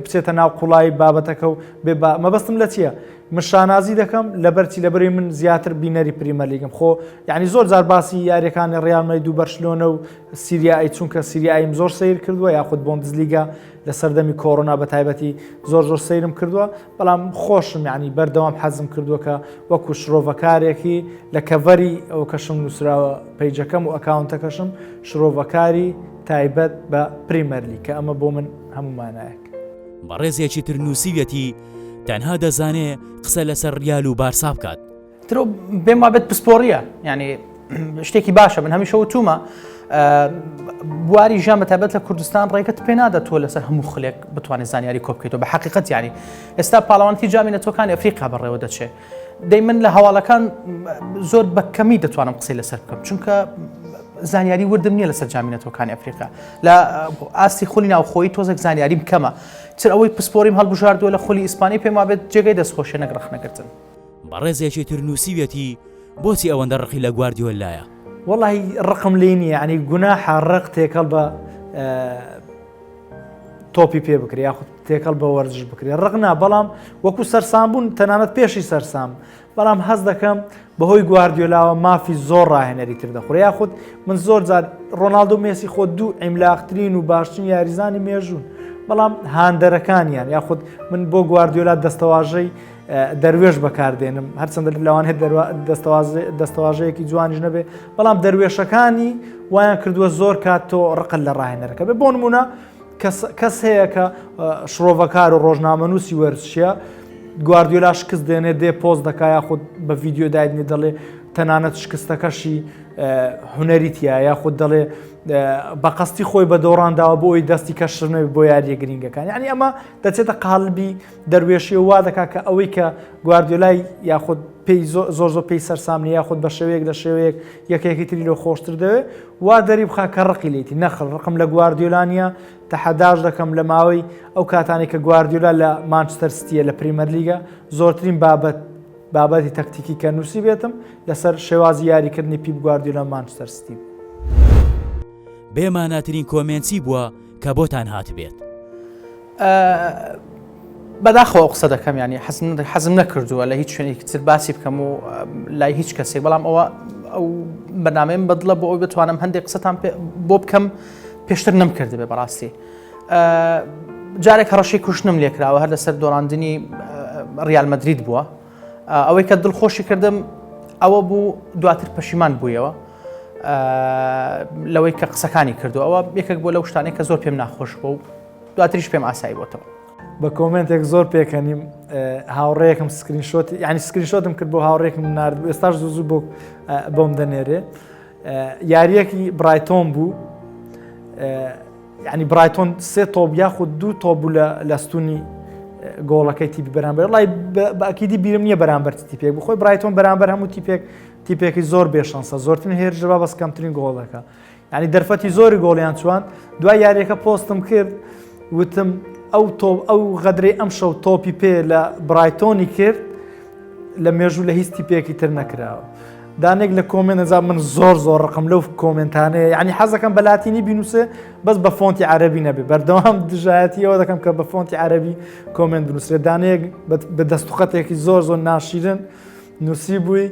بچێتە ناو قوڵایی بابەتەکە و بێ با مەبەستم لە چییە؟ من شانازی دەکەم لەبەرچی لەبەری من زیاتر بینەری پریمەرلیگم خۆ یعنی زۆر جار باسی یاریەکانی ڕیال مەدرید و بەرشلۆنە و سیریایی چونکە سیریاییم زۆر سیر کردووە یاخود بۆندزلیگا لە سەردەمی کۆرۆنا بە تایبەتی زۆر زۆر سەیرم کردووە بەڵام خۆشم یعنی بەردەوام حەزم کردووە کە وەکو شرۆڤەکارێکی لە cover ی ئەو کەشم نووسراوە page ەکەم و account ەکەشم شرۆڤەکاری تایبەت بە پریمەرلی کە ئەمە بۆ من هەموو مانایەک. بەڕێزێکی تر نووسیویەتی تەنها دەزانێ قسە لەسەر ریال و بارسا بکات. ترۆ بێم وابێت پسپۆڕیە یعنی شتێکی باشە من هەمیشە وتومە بواری ژیان بەتابەت لە کوردستان ڕێگەت پێ نادە تۆ لەسەر هەموو خولێک بتوانێت زانیاری کۆ بکەیتەوە بە حقیقەت یعنی ئێستا پاڵەوانتی جامی نەتەوەکانی ئەفریقا بەڕێوە دەچێت دەی من لە هەواڵەکان زۆر بە کەمی دەتوانم قسەی لەسەر بکەم چونکە زانیاری وردم نییە لەسەر جامی نەتەوەکانی ئەفریقا لە ئاستی خولی ناوخۆیی تۆزێک زانیاریم کەمە چر ئەوەی پسپۆریم هەڵبژاردووە لە خولی ئیسپانی پێم وابێت جێگەی دەستخۆشیە نەک ڕەخنەگرتن. بەڕێزێکی تر نووسیویەتی بۆچی ئەوەندە ڕقی لە گواردیۆلایە؟ وەڵاهی ڕقم لێی نییە یانی گوناحە ڕق تێکەڵ بە تۆپی پێ بکرێ یاخود تێکەڵ بە وەرزش بکرێ ڕق نا بەڵام وەکو سەرسام بوون تەنانەت پێشی سەرسام بەڵام هەست دەکەم بەهۆی گواردیۆلاوە مافی زۆر ڕاهێنەری تر دەخورێ یاخود من زۆر جار ڕۆناڵدۆ مێسی خۆ دوو عیملاقترین و باشترین یاریزانی مێژوون بەڵام هاندەرەکانیان یاخود من بۆ گواردیۆلا دەستەواژەی دەروێش بەکاردێنم هەرچەندە لەوانەیە دەستەواژەیەکی جوانیش نەبێ بەڵام دەروێشەکانی وایان کردووە زۆر کات تۆ ڕقت لە ڕاهێنەرەکە بێ بۆ نمونە کەس هەیە کە شڕۆڤەکار و ڕۆژنامەنووسی وەرزشیە گواردیۆلا شکست دێنێ دێ پۆست دەکا یاخود بە ڤیددیو دایدنی دەڵێ تەنانەت شکستەکەشی هونەری تیا یاخود دەڵێ بە قەستی خۆی بە دۆڕانداوە بۆ ئەوی دەستی کەشر نەبێت بۆ یاریە گرنگەکان یعنی ئەمە دەچێتە قالبی دەروێشی و وا دەکات کە ئەوەی کە گواردیۆلای یاخود پێی زۆر زۆر پێی سەرسام نیە یاخود بە شێوەیەک لە شێوەیەک یەکێکی تری لۆ خۆشتر دەوێت وا دەری بخا کە ڕقی لێتی نەخل ڕقم لە گواردیۆلا نییە تەحەداش دەکەم لە ماوەی ئەو کاتانەی کە گواردیۆلا لە مانچستەر سیتیە لە پریمەرلیگە زۆرترین بابەت بابەتی تەکتیکی کە نووسی بێتم لەسەر شێوازی یاریکردنی پیپ گواردیۆلا مانچستەر سیتی بوو. بێ ماناترین comment چی بووە کە بۆتان هاتبێت؟ بەداخەوە قسە دەکەم ینی حەزم نەکردووە لە هیچ شوێنێکی تر باسی بکەم و لای هیچ کەسێک بەڵام ئەوە ئەو بەنامەیەم بەدڵە بۆ ئەوی بتوانم هەندێک قسەتان بۆ بکەم پێشتر نەمکردبێ بەڕاستی جارێک هەڕەشەی کوشتنم لێکراوە هەر لەسەر دۆڕاندنی ڕیال مەدرید بووە ئەوەی کە دڵخۆشی کردم ئەوە بوو دواتر پەشیمان بوویەوە لەوەی کە قسەکانی کردو ئەوە یەکێک بۆ لەو شتانەی کە زۆر پێم ناخۆش بوو دواتریش پێم ئاسایی بۆتەوە. بە comment ێک زۆر پێکەنیم هاوڕێیەکم screenshot یعنی screenshot م کرد بۆ هاوڕێکم نارد ئێستاش زوو زوو بۆ بۆم دەنێرێ یاریەکی برایتۆن بوو یعنی برایتۆن سێ تۆپ یاخود دوو تۆپ بوو لە ستونی گۆڵەکەی تیپی بەرامبەر وڵی بە ئەکیدی بیرم نییە بەرامبەر تیپێک بخۆی برایتۆن بەرامبەر هەموو تیپێک تیپێکی زۆر بێشانسە زۆرترین هێرش دەبا بەس کەمترین گۆڵ دەکا یعنی دەرفەتی زۆری گۆڵیان چوان دوای یاریەکە پۆستم کرد وتم ئەو تۆ ئەو غەدرەی ئەم شەو تۆپی پێ لە برایتۆنی کرد لە مێژوو لە هیچ تیپێکی تر نەکراوە دانێک لە comment ئەجا من زۆر زۆر ڕقم لەو comment انەیە یعنی حەزەکەم بە لاتینی بینوسێ بەس بە فۆنتی عەربی نەبێ بەردەوام دژایەتیەوە دەکەم کە بە فۆنتی عەربی comment بنووسێت دانەیەک بە دەستوخەتێکی زۆر زۆر ناشیرن نووسیبووی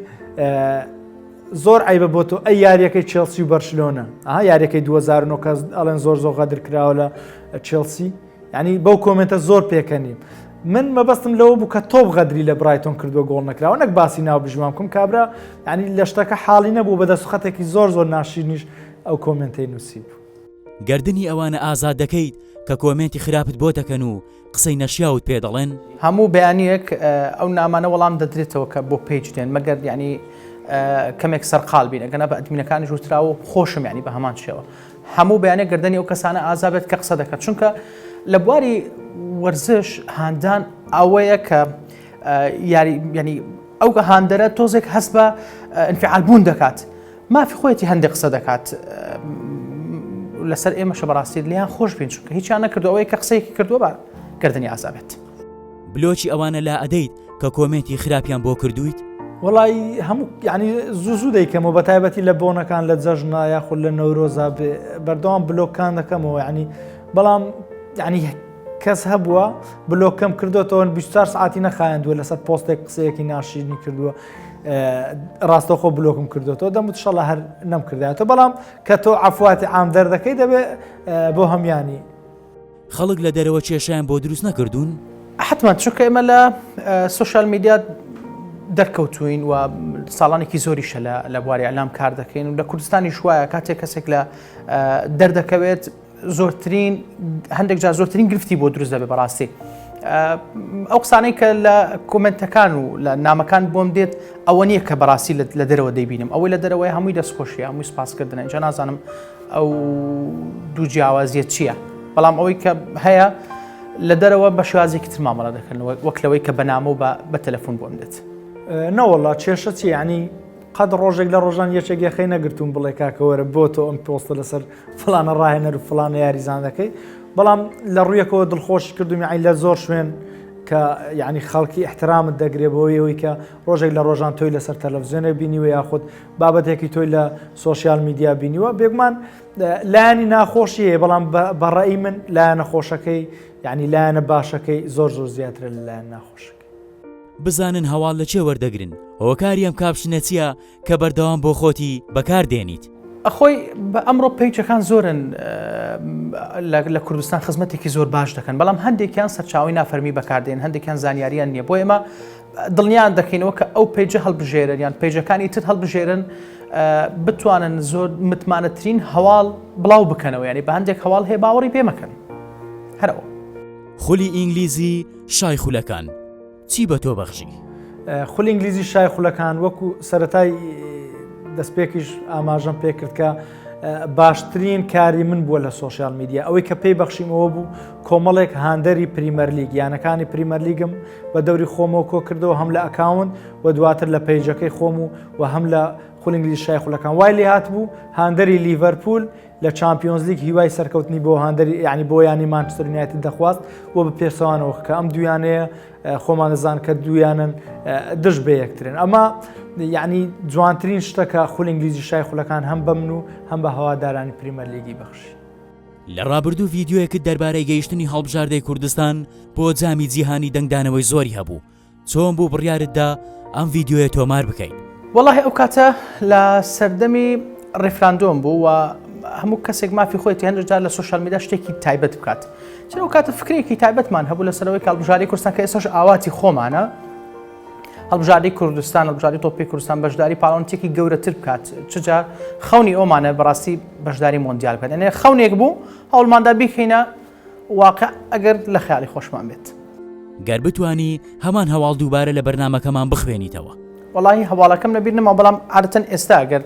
زۆر عیبە بۆ تۆ ئەی یاریەکەی چێڵسی و بەرشلۆنە ئەها یاریەکەی 2009 کەس ئەڵێن زۆر زۆر غەدر کراوە لە چێڵسی یعنی بەو comment ە زۆر پێکەنیم من مەبەستم لەوە بوو کە تۆپ غەدری لە برایتۆن کردووە گۆڵ نەکراوە نەک باسی ناو بژوان بکەم کابرا یعنی لە شتەکە حاڵی نەبوو بە دەستخەتێکی زۆر زۆر ناشیرنیش ئەو comment ەی نووسی بوو. گەردنی ئەوانە ئازاد دەکەیت کە comment ی خراپت بۆ دەکەن و قسەی نەشیاوت پێ دەڵێن؟ هەموو بەیانیەک ئەو نامانە وەڵام دەدرێتەوە کە بۆ page دێن مەگەر یعنی کەمێک سەرقال بین ئەگەنا بە admin ەکانیش وتراوە و خۆشم یعنی بە هەمان شێوە هەموو بەیانێک گردنی ئەو کەسانە ئازا بێت کە قسە دەکات چونکە لە بواری وەرزش هاندان ئەوەیە کە یاری ینی ئەو هاندەرە تۆزێک هەست بە انفعال بوون دەکات مافی خۆیەتی هەندێک قسە دەکات لەسەر ئێمەشە بەڕاستی لیان خۆش بین چونکە هیچیان نەکردو ئەوەی کە قسەیەکی کردووە بە گردنی ئازا بێت. بلۆکی ئەوانە لا ئەدەیت کە comment ی خراپیان بۆ کردوویت؟ وەڵی هەموو یعنی زوو زوو دەیکەمەوە بە تایبەتی لە بۆنەکان لە جەژنا یاخود لە نەورۆزا بێ بەردەوام بلۆکان دەکەمەوە یعنی بەڵام یعنی کەس هەبووە بلۆکەم کردوێتەوە 24 سعاتی نەخایاندووە لەسەر پۆستێک قسەیەکی ناشیرنی کردووە ڕاستەوخۆ بلۆکم کردوێتەوە دەموت شەڵە هەر نەمکردایەتەوە بەڵام کە تۆ عەفواتی عام دەردەکەی دەبێ بۆ هەموانی. خەڵک لە دەرەوە کێشەیان بۆ دروست نەکردوون؟ حەتمەن چونکە ئێمە لە سۆشیال میدیا دەرکەوتوین و ساڵانێکی زۆریشە لە بواری ئەلام کار دەکەین و لە کوردستانیش وایە کاتێک کەسێک لە دەردەکەوێت زۆرترین هەندێک جار زۆرترین گرفتی بۆ دروست دەبێت بەڕاستی. ئەو قسانەی کە لە کۆمنتەکان و لە نامەکان بۆم دێت ئەوە نییە کە بەڕاستی لە دەرەوە دەیبینم ئەوەی لە دەرەوەی هەمووی دەستخۆشی هەمووی سپاسکردنە اینجا نازانم ئەو دوو جیاوازیە چییە بەڵام ئەوەی کە هەیە لە دەرەوە بە شێوازێکی تر مامەڵە دەکەن وەک لەوەی کە بەنامە و بە تەلەفۆن بۆم دێت. نەوەڵا کێشە چیە یانی قەت ڕۆژێک لە ڕۆژان یەکێک یەخەی نەگرتوون بڵێ کاکە وەرە بۆ تۆ ئەم پۆستە لەسەر فلانە ڕاهێنەر و فلانە یاریزان دەکەی بەڵام لە ڕوویەکەوە دڵخۆشی کردوم یعنی لە زۆر شوێن کە یعنی خەڵکی احترامت دەگرێ بۆ ئەوەی کە ڕۆژێک لە ڕۆژان تۆی لەسەر تەلەڤزیۆنێک بینیوە یاخود بابەتێکی تۆی لە سۆشیال میدیا بینیوە بێگومان لایەنی ناخۆشی هەیە بەڵام بە ڕەئی من لایەنە خۆشەکەی یعنی لایەنە باشەکەی زۆر زۆر زیاترە لە لایەن ناخۆشەکەی. بزانن هەواڵ لە کێ وەردەگرن هۆکاری ئەم caption ە چیە کە بەردەوام بۆ خۆتی بەکار دێنیت؟ خۆی بە ئەمڕۆ page ەکان زۆرن لە کوردستان خزمەتێکی زۆر باش دەکەن بەڵام هەندێکیان سەرچاوی نافەرمی بەکاردێن هەندێکیان زانیاریان نییە بۆ ئێمە دڵنیان دەکەینەوە کە ئەو page ە هەڵبژێرن یان page ەکانی تر هەڵبژێرن بتوانن زۆر متمانەترین هەواڵ بڵاو بکەنەوە ینی بە هەندێک هەواڵ هەیە باوەڕی پێ مەکەن هەرەوە. خولی ئینگلیزی شای خولەکان چی بە تۆ بەخشی؟ خولی ئینگلیزی شای خولەکان وەکو سەتای دەستپێکیش ئاماژەم پێکرد کە باشترین کاری من بووە لە سۆشیال میدیا ئەوەی کە پێی بەخشیمەوە بوو کۆمەڵێک هاندەری پریمەرلیگ یانەکانی پریمەرلیگم بە دەوری خۆمەوە کۆ کردەوە هەم لە account و دواتر لە page ەکەی خۆم و و هەم لە خولی ئینگلیزی شای خولەکان وای لێ هاتبوو هاندەری لیڤەرپول لە چامپیۆنزلیگ هیوای سەرکەوتنی بۆ هاندەری یعنی بۆ یانی مانچستەر یونایتد دەخواست و بە پێچەوانەوە کە ئەم دویانەیە خۆمان دەزان کە دویانن دژ بە یەکترن ئەمە یعنی جوانترین شتە کە خولی ئینگلیزی شای خولەکان هەم بە من و هەم بە هەوادارانی پریمەرلیگی بەخشی. لە ڕابردوو ڤیدیۆیەکت دەربارەی گەیشتنی هەڵبژاردەی کوردستان بۆ جامی جیهانی دەنگدانەوەی زۆری هەبوو، چۆن بوو بڕیارت دا ئەم ڤیدیۆیە تۆمار بکەیت؟ وەڵاهی ئەو کاتە لە سەردەمی ڕیفراندۆم بوو و هەموو کەسێک مافی خۆیەتی هەندێک جار لە سۆشیال میدیا شتێکی تایبەت بکات چون ئەو کاتە فکرێکی تایبەتمان هەبوو لەسەرەوەی کە هەڵبژاردەی کوردستان کە ئێستاش ئاواتی خۆمانە هەڵبژاردەی کوردستان هەڵبژاردەی تۆپی کوردستان بەشداری پاڵەوانێتیەکی گەورەتر بکات چجا خەونی ئەومانە بەڕاستی بەشداری مۆندیال بکات یعنی خەونێک بوو هەوڵماندا بیخینە واقع ئەگەر لە خەیاڵی خۆشمان بێت. گەر بتوانی هەمان هەواڵ دووبارە لە بەرنامەکەمان بخوێنیتەوە. وەڵاهی هەواڵەکەم لەبیر نەما بەڵام عادەتەن ئێستا ئەگەر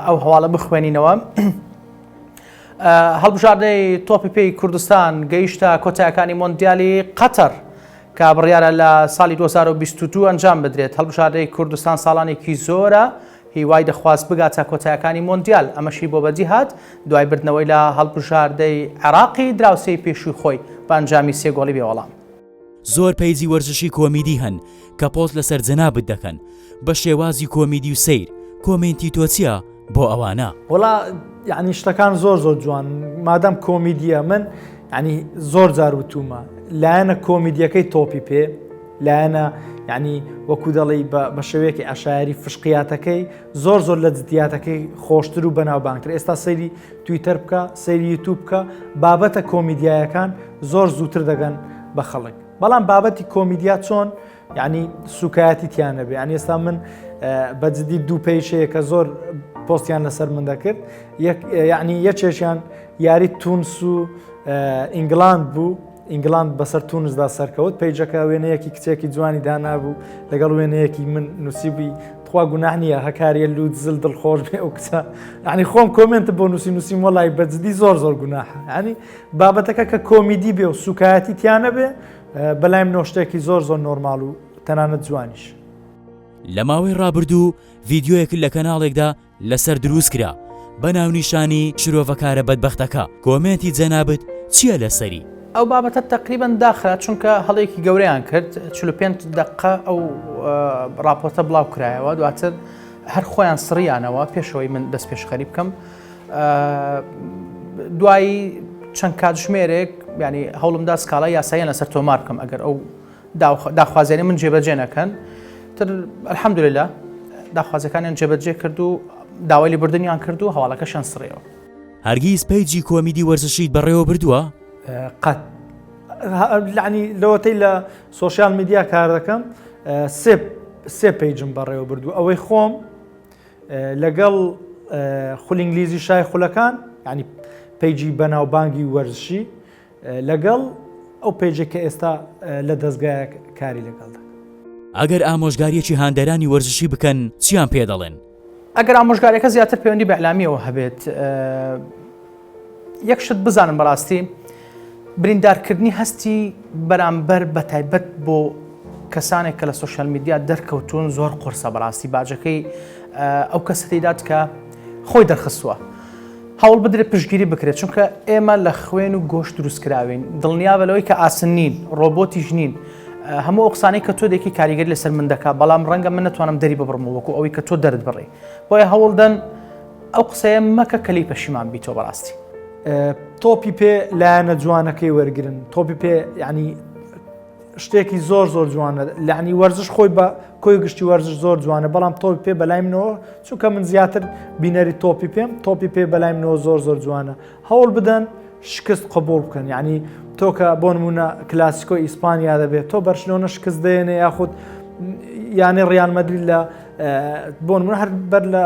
ئەو هەواڵە بخوێنینەوە هەڵبژاردەی تۆپی پێی کوردستان گەیشتە کۆتایەکانی مۆندیالی قەتەر کە بڕیارە لە ساڵی 2022 ئەنجام بدرێت هەڵبژاردەی کوردستان ساڵانێکی زۆرە هیوای دەخواست بگاتە کۆتایەکانی مۆندیال، ئەمەشی بۆ بەدی هات دوای بردنەوەی لە هەڵبژاردەی عێراقی دراوسێی پێشووی خۆی بە ئەنجامی سێ گۆڵی بێ وەڵام. زۆر page ی وەرزشی کۆمیدی هەن کە پۆست لەسەر جەنابت دەکەن بە شێوازی کۆمیدی و سەیر، کۆمێنتی تۆ چیە بۆ ئەوانە؟ وەڵا یعنی شتەکان زۆر زۆر جوان مادام کۆمیدیە من یعنی زۆر جار وتومە لایەنە کۆمیدیەکەی تۆپی پێ لایەنە یعنی وەکو دەڵێی بە شێوەیەکی عەشایەری فشقیاتەکەی زۆر زۆر لە جدیاتەکەی خۆشتر و بەناوبانگتر ئێستا سەیری تویتەر بکە سەیری یوتوب بکە بابەتە کۆمیدیایەکان زۆر زووتر دەگەن بە خەڵک بەڵام بابەتی کۆمیدیا چۆن یعنی سوکایەتی تیان نەبێ یعنی ئێستا من بە جدی دوو page ەیە کە زۆر پۆستیان لەسەر من دەکرد یعنی یەکێکیان یاری تونس و ئینگلاند بوو ئینگلاند بەسەر تونسدا سەرکەوت، page ەکە وێنەیەکی کچێکی جوانی دانابوو لەگەڵ وێنەیەکی من نووسیبووی تخوا گوناح نییە هەکاریە لوت زل دڵخۆش بێ ئەو کچە یعنی خۆم comment بۆ نووسی نووسیم وەڵی بەجدی زۆر زۆر گوناحە یعنی بابەتەکە کە کۆمیدی بێ و سوکایەتی تیانە بێ بەلای منەوە شتێکی زۆر زۆر نۆرماڵ و تەنانەت جوانیش. لە ماوەی ڕابردوو ڤیدیۆیەکت لە کەناڵێکدا لەسەر دروست کرا بە ناونیشانی شرۆڤەکارە بەدبەختەکە کۆمێنتی جەنابت چیە لەسەری؟ ئەو بابەتە تەقریبەن داخرا چونکە هەڵەیەکی گەورەیان کرد 45 دقە ئەو راپۆرتە بڵاو کرایەوە دواتر هەر خۆیان سڕیانەوە پێشەوەی من دەست پێشخەری بکەم دوایی چەند کاتژمێرێک ینی هەوڵمدا سکاڵای یاساییان لەسەر تۆمار بکەم ئەگەر ئەو داخوازیانی من جێبەجێ نەکەن تر الحمدللە داخوازەکانیان جێبەجێ کرد و داوای لێبوردنیان کرد و هەواڵەکەشیان سڕیەوە. هەرگیز page ی کۆمیدی وەرزشیت بەڕێوە بردووە؟ قەت. یعنی لەوەتەی لە سۆشیال میدیا کار دەکەم سێ سێ page م بەڕێوە بردوو ئەوەی خۆم لەگەڵ خولی ئینگلیزی شای خولەکان ینی page ی بەناوبانگی وەرزشی لەگەڵ ئەو page ێک کە ئێستا لە دەزگایەک کاری لەگەڵ دەکەم. ئەگەر ئامۆژگارییەکی هاندەرانی وەرزشی بکەن چیان پێ دەڵێن؟ ئەگەر ئامۆژگاریەکە زیاتر پەیوەندی بە ئیعلامیەوە هەبێت یەک شت بزانن بەڕاستی بریندارکردنی هەستی بەرامبەر بە تایبەت بۆ کەسانێک کە لە social media دەرکەوتون زۆر قورسە بەڕاستی باجەکەی ئەو کەسە دەیدات کە خۆی دەرخستووە. هەوڵ بدرێت پشتگیری بکرێت چونکە ئێمە لە خوێن و گۆشت دروست کراوین دڵنیابە لەوەی کە ئاسن نین ڕۆبۆتیش نین هەموو ئەو قسانەی کە تۆ دەیکەی کاریگەری لەسەر من دەکات بەڵام ڕەنگە من نەتوانم دەری ببڕمەوە وەکو ئەوەی کە تۆ دەرت بڕی بۆیە هەوڵدەن ئەو قسەیە مەکە کە لێی پەشیمان بیتەوە بەڕاستی. تۆپی پێ لایەنە جوانەکەی وەرگن تۆپی پێ یعنی شتێکی زۆر زۆر جوانە لەعنی وەرزش خۆی بە کۆی گشتی وەرزش زۆر جوانە بەڵام تۆپی پێ بەلای منەوە چونکە من زیاتر بینەری تۆپی پێم تۆپی پێ بەلای منەوە زۆر زۆر جوانە هەوڵ بدەن شکست قبول بکەن یعنی تۆ کە بۆ نمونە کلاسیکۆ ئیسپانیا دەبێت تۆ بەرشلۆنە شکست دێنێ یاخود یانەی ڕیال مەدرید لە بۆ نمونە هەر بەر لە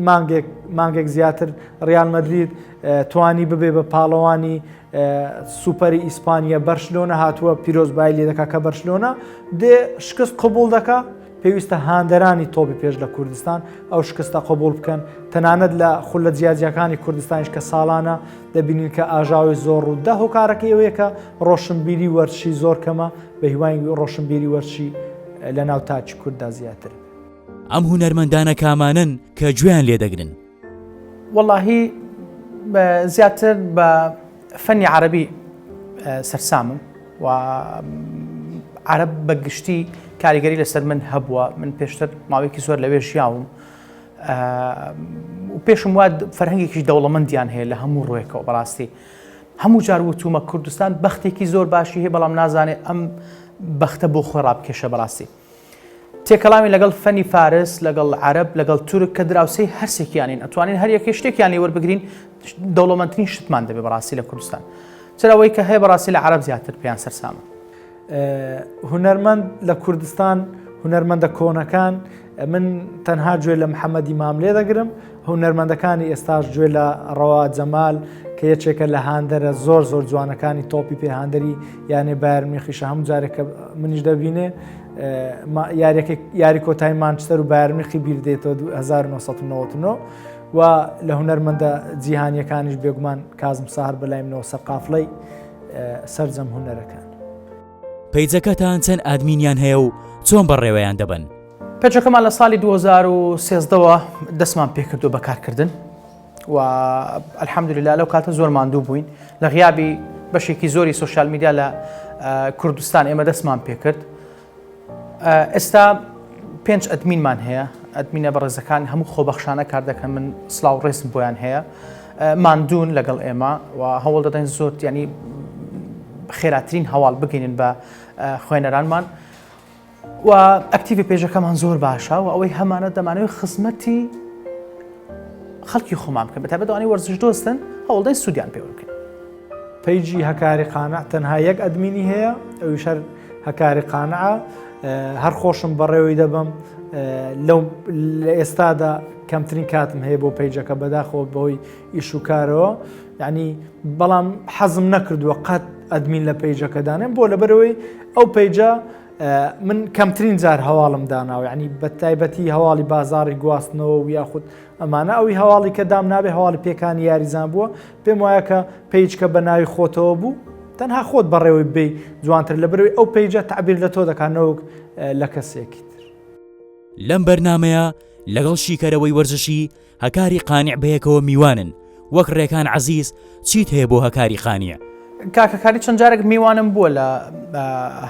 مانگێک مانگێک زیاتر ڕیال مەدرید توانی ببێ بە پاڵەوانی سوپەری ئیسپانیا بەرشلۆنە هاتووە پیرۆزبایی لێ دەکا کە بەرشلۆنە دێ شکست قبول دەکا پێویستە هاندەرانی تۆپی پێش لە کوردستان ئەو شکستە قبول بکەن تەنانەت لە خولە جیاجیاکانی کوردستانیش کە ساڵانە دەبینین کە ئاژاوەی زۆر ڕوودا هۆکارەکەی ئەوەیە کە ڕۆشنبیری وەرزشی زۆر کەمە بە هیوای ڕۆشنبیری وەرزشی لە ناو تاکی کورددا زیاتر بێت. ئەم هونەرمەندانە کامانەن کە گوێیان لێ دەگرن؟ وەڵاهی زیاتر بە فەنی عەرەبی سەرسامم و عەرەب بە گشتی کاریگەری لەسەر من هەبووە من پێشتر ماوەیەکی زۆر لەوێ ژیاوم و پێشم وا فەرهەنگێکی دەوڵەمەندیان هەیە لە هەموو ڕووێکەوە بەڕاستی هەموو جار وتومە کوردستان بەختێکی زۆر باشی هەیە بەڵام نازانێت ئەم بەختە بۆ خۆی ڕابکێشە بەڕاستی تێکەڵاوین لەگەڵ فەنی فارس، لەگەڵ عەرەب، لەگەڵ تورک کە دراوسێی هەرسێکیانین ئەتوانین هەر یەکەی شتێکیان لێ وەربگرین دەوڵەمەندترین شتمان دەبێ بەڕاستی لە کوردستان. چرا ئەوەی کە هەیە بەڕاستی لە عەرەب زیاتر پێیان سەرسامم. هونەرمەند لە کوردستان هونەرمەندە کۆنەکان من تەنها گوێ لە محەممەدی ماملێ دەگرم هونەرمەندەکانی ئێستاش گوێ لە ڕەوا جەمال کە یەکێکە لە هاندەرە زۆر زۆر جوانەکانی تۆپی پێ هاندەری یانەی بایرن میونخیشە هەموو جارێک کە منیش دەبینێ یاریەکە یاری کۆتایی مانچستەر و بایرن میونخی بیر دێتەوە 1999 و لە هونەرمەندە جیهانیەکانیش بێگومان کازم ساهر بەلای منەوە سەرقافڵەی سەرجەم هونەرەکان. page ەکەتان چەند admin یان هەیە و چۆن بەڕێوەیان دەبەن؟ page ەکەمان لە ساڵی 2013 وە دەستمان پێکردووە بە کارکردن و الحمدللە لەو کاتە زۆر ماندوو بووین لە غیابی بەشێکی زۆری social media لە کوردستان ئێمە دەستمان پێکرد ئێستا پێنج admin مان هەیە admin ە بەڕێزەکان هەموو خۆبەخشانە کار دەکەن من سلااو ڕێزم بۆیان هەیە ماندوون لەگەڵ ئێمە و هەوڵ دەدەین زۆر ینی خێراترین هەواڵ بگەینن بە خوێنەرانمان و ئەکتیڤی page ەکەمان زۆر باشە و ئەوەی هەمانە دەمانەوەی خزمەتی خەڵکی خۆمان بکەن بەتایبەت ئەوانەی وەرزش دۆستن هەوڵدەین سوودیان پێ وەربگرن. page ی هەکاری قانع تەنها یەک admin ی هەیە ئەویش هەر هەکاری قانعە هەر خۆشم بەڕێوەی دەبم لەو لە ئێستادا کەمترین کاتم هەیە بۆ page ەکە بەداخەوە بەهۆی ئیش و کارەوە یعنی بەڵام حەزم نەکردووە قەت admin لە page ەکە دانێم بۆ لەبەرەوەی ئەو page ە من کەمترین جار هەواڵم داناوە یعنی بە تایبەتی هەواڵی بازاڕی گواستنەوە و یاخود ئەمانە ئەوی هەواڵی کە دام نابێ هەواڵی پێکانی یاریزان بووە پێم وایە کە page کە بە ناوی خۆتەوە بوو تەنها خۆت بەڕێوەی بی جوانتر لە بەرەوەی ئەو page ە تەعبیر لە تۆ دەکات نەوەک لە کەسێکی تر. لەم بەرنامەیە لەگەڵ شیکەرەوەی وەرزشی هەکاری قانع بەیەکەوە میوانن وەک ڕێکان عەزیز چیت هەیە بۆ هەکاری قانع؟ کاک هەکاری چەند جارێک میوانم بووە لە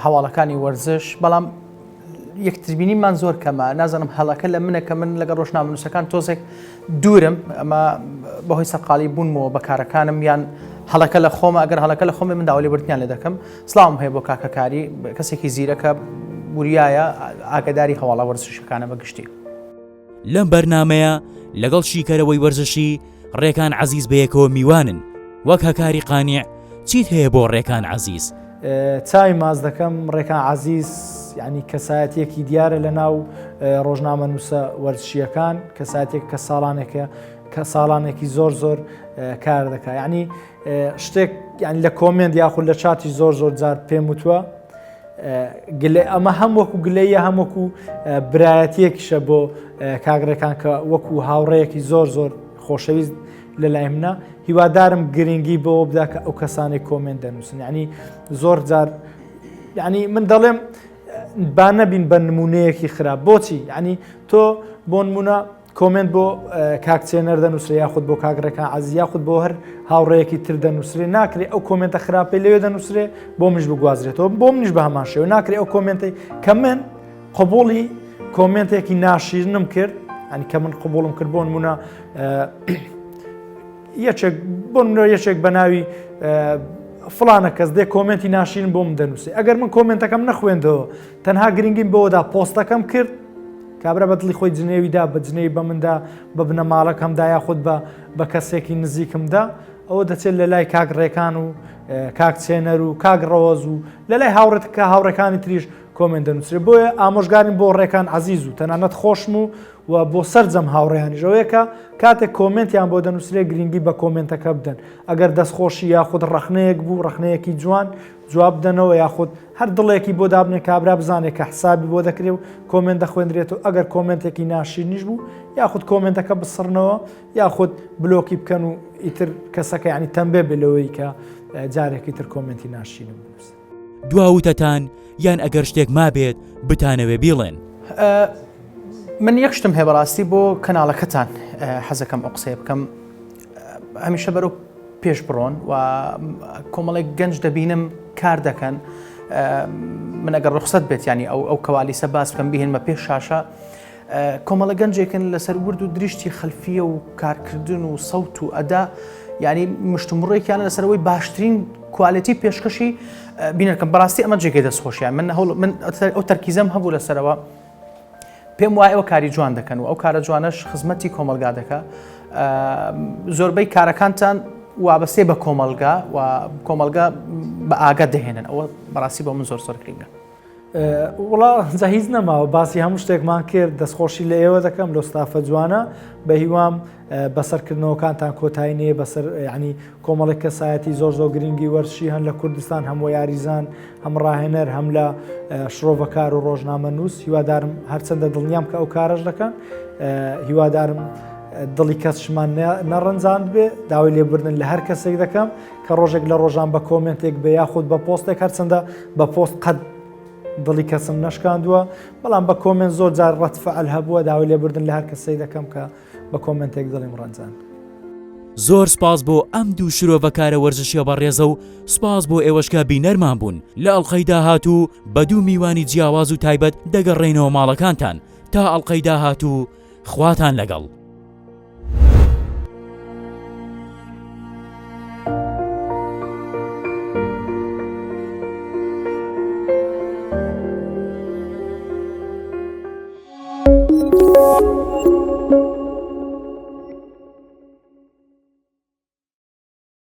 هەواڵەکانی وەرزش بەڵام یەکتربینیمان زۆر کەمە نازانم هەڵەکە لە منە کە من لەگەڵ ڕۆژنامەنووسەکان تۆزێک دوورم ئەمە بەهۆی سەرقاڵی بوونمەوە بە کارەکانم یان هەڵەکە لە خۆمە ئەگەر هەڵەکە لە خۆمی من داوا لێبوردنیان لێ دەکەم سڵاوم هەیە بۆ کاکەکاری کەسێکی زیرەکە وریایە ئاگداری هەواڵە وەرزشەکانە بە گشتی. لەم بەرنامەیە لەگەڵ شیکەرەوەی وەرزشی ڕێکان عەزیز بەیەکەوە میوانن وەک هەکاری قانع چیت هەیە بۆ ڕێکان عەزیز؟ چاوی ماچ دەکەم ڕێکان عەزیز. یعنی کەسایەتیەکی دیارە لە ناو ڕۆژنامەنووسە وەرزشیەکان کەساتێک کە ساڵانێکە کە ساڵانێکی زۆر زۆر کار دەکا یعنی شتێک یان لە comment یاخود لە چاتی زۆر زۆر جار پێم وتووە گلە ئەمە هەم وەکو گلەیە هەم وەکو برایەتیەکیشە بۆ کاگرەکان کە وەکو هاوڕەیەکی زۆر زۆر خۆشەویست لە لای منە هیوادارم گرنگی بەوە بدا کە ئەو کەسانەی comment دەنووسن یعنی زۆر جار یعنی من دەڵێم با نەبین بە نمونەیەکی خراپ بۆچی یعنی تۆ بۆ نمونە comment بۆ کاک چێنەر دەنووسرێ یاخود بۆ کاک ڕێکان عەزیز یاخود بۆ هەر هاوڕێیەکی تر دەنووسرێ ناکرێ ئەو comment ە خراپەی لەوێ دەنووسرێ بۆ منیش بگوازرێتەوە بۆ منیش بە هەمان شێوە ناکرێ ئەو comment ەی کە من قبوڵی comment ێکی ناشیرنم کرد ئەنی کە من قبوڵم کرد بۆ نمونە یەکێک بۆ نمونە یەکێک بە ناوی فلانە کەس دێ comment ی ناشیرن بۆ من دەنووسێ ئەگەر من comment ەکەم نەخوێندەوە تەنها گرنگیم بەوەدا پۆستەکەم کرد کابرا بە دڵی خۆی جنێوی دا بە جنێوی بە مندا بە بنەماڵەکەمدا یاخود بە بە کەسێکی نزیکمدا ئەوە دەچێت لە لای کاک ڕێکان و کاک چێنەر و کاک ڕەوەز و لە لای هاوڕێت کە هاوڕێکانی تریش comment دەنووسرێ بۆیە ئامۆژگاریم بۆ ڕێکان عەزیز و تەنانەت خۆشم و و بۆ سەرجەم هاوڕێیانیش ئەوەیە کە کاتێک comment یان بۆ دەنووسرێ گرنگی بە comment ەکە بدەن ئەگەر دەستخۆشی یاخود ڕەخنەیەک بوو ڕەخنەیەکی جوان جواب بدەنەوە یاخود هەر دڵێکی بۆ دابنێ کابرا بزانێ کە حسابی بۆ دەکرێ و comment دەخوێندرێت و ئەگەر comment ێکی ناشیرنیش بوو یاخود comment ەکە بسڕنەوە یاخود بلۆکی بکەن و ئیتر کەسەکە یعنی تەمبێ بێ لەوەی کە جارێکی تر comment ی ناشیرن بنووسێ. دوا وتەتان یان ئەگەر شتێک مابێت بتانەوێ بیڵێن. من یەک شتم هەیە بەڕاستی بۆ کەناڵەکەتان حەزەکەم ئەو قسەیە بکەم هەمیشە بەرەو پێش بڕۆن و کۆمەڵێک گەنج دەبینم کار دەکەن من ئەگەر ڕوخسەت بێت ینی ئەو ئەو کەوالیسە باس بکەم بهێنمە پێش شاشە کۆمەڵە گەنجێکن لەسەر ورد و درشتی خەلفیە و کارکردن و سەوت و ئەدا ینی مشتومڕێکیان لەسەرەوەی باشترین quality پێشکەشی بینەرکەم بەڕاستی ئەمە جێگەی دەستخۆشیان من هەوڵ من ئەو تەرکیزەم هەبوو لەسەرەوە پێم وایە ئەوە کاری جوان دەکەن و ئەو کارە جوانەش خزمەتی کۆمەلگا دەکا زۆربەی کارەکانتان وابەستەی بە کۆمەلگا و کۆمەلگا بە ئاگا دەهێنن ئەوە بەڕاستی بۆ من زۆر زۆر گرنگە. وڵا جا هیچ نەماوە باسی هەموو شتێکمان کرد دەستخۆشی لە ئێوە دەکەم لەو ستافە جوانە بە هیوام بەسەرکردنەوەکانتان کۆتایی نەیە بەسەر ینی کۆمەڵێک کەسایەتی زۆر زۆر گرنگی وەرزشی هەن لە کوردستان هەم یاریزان هەم ڕاهێنەر هەم لە شرۆڤەکار و ڕۆژنامەنووس هیوادارم هەرچەندە دڵنیام کە ئەو کارەش دەکەن هیوادارم دڵی کەسشمان نەڕەنجاند بێ داوای لێبوردن لە هەر کەسێک دەکەم کە ڕۆژێک لە ڕۆژان بە comment ێک بێ یاخود بە پۆستێک هەرچەندە بە پۆست قەت دڵی کەسم نەشکاندووە بەڵام بە comment زۆر جار ڕەد فعل هەبووە داوای لێبوردن لە هەر کەسێک دەکەم کە بە comment ێک دڵیم ڕەنجاند. زۆر سپاس بۆ ئەم دوو شرۆڤەکارە وەرزشیە بەڕێزە و سپاس بۆ ئێوەش کە بینەرمان بوون، لە ئەڵقەی داهاتوو بە دوو میوانی جیاواز و تایبەت دەگەڕێینەوە ماڵەکانتان، تا ئەڵقەی داهاتوو خواتان لەگەڵ.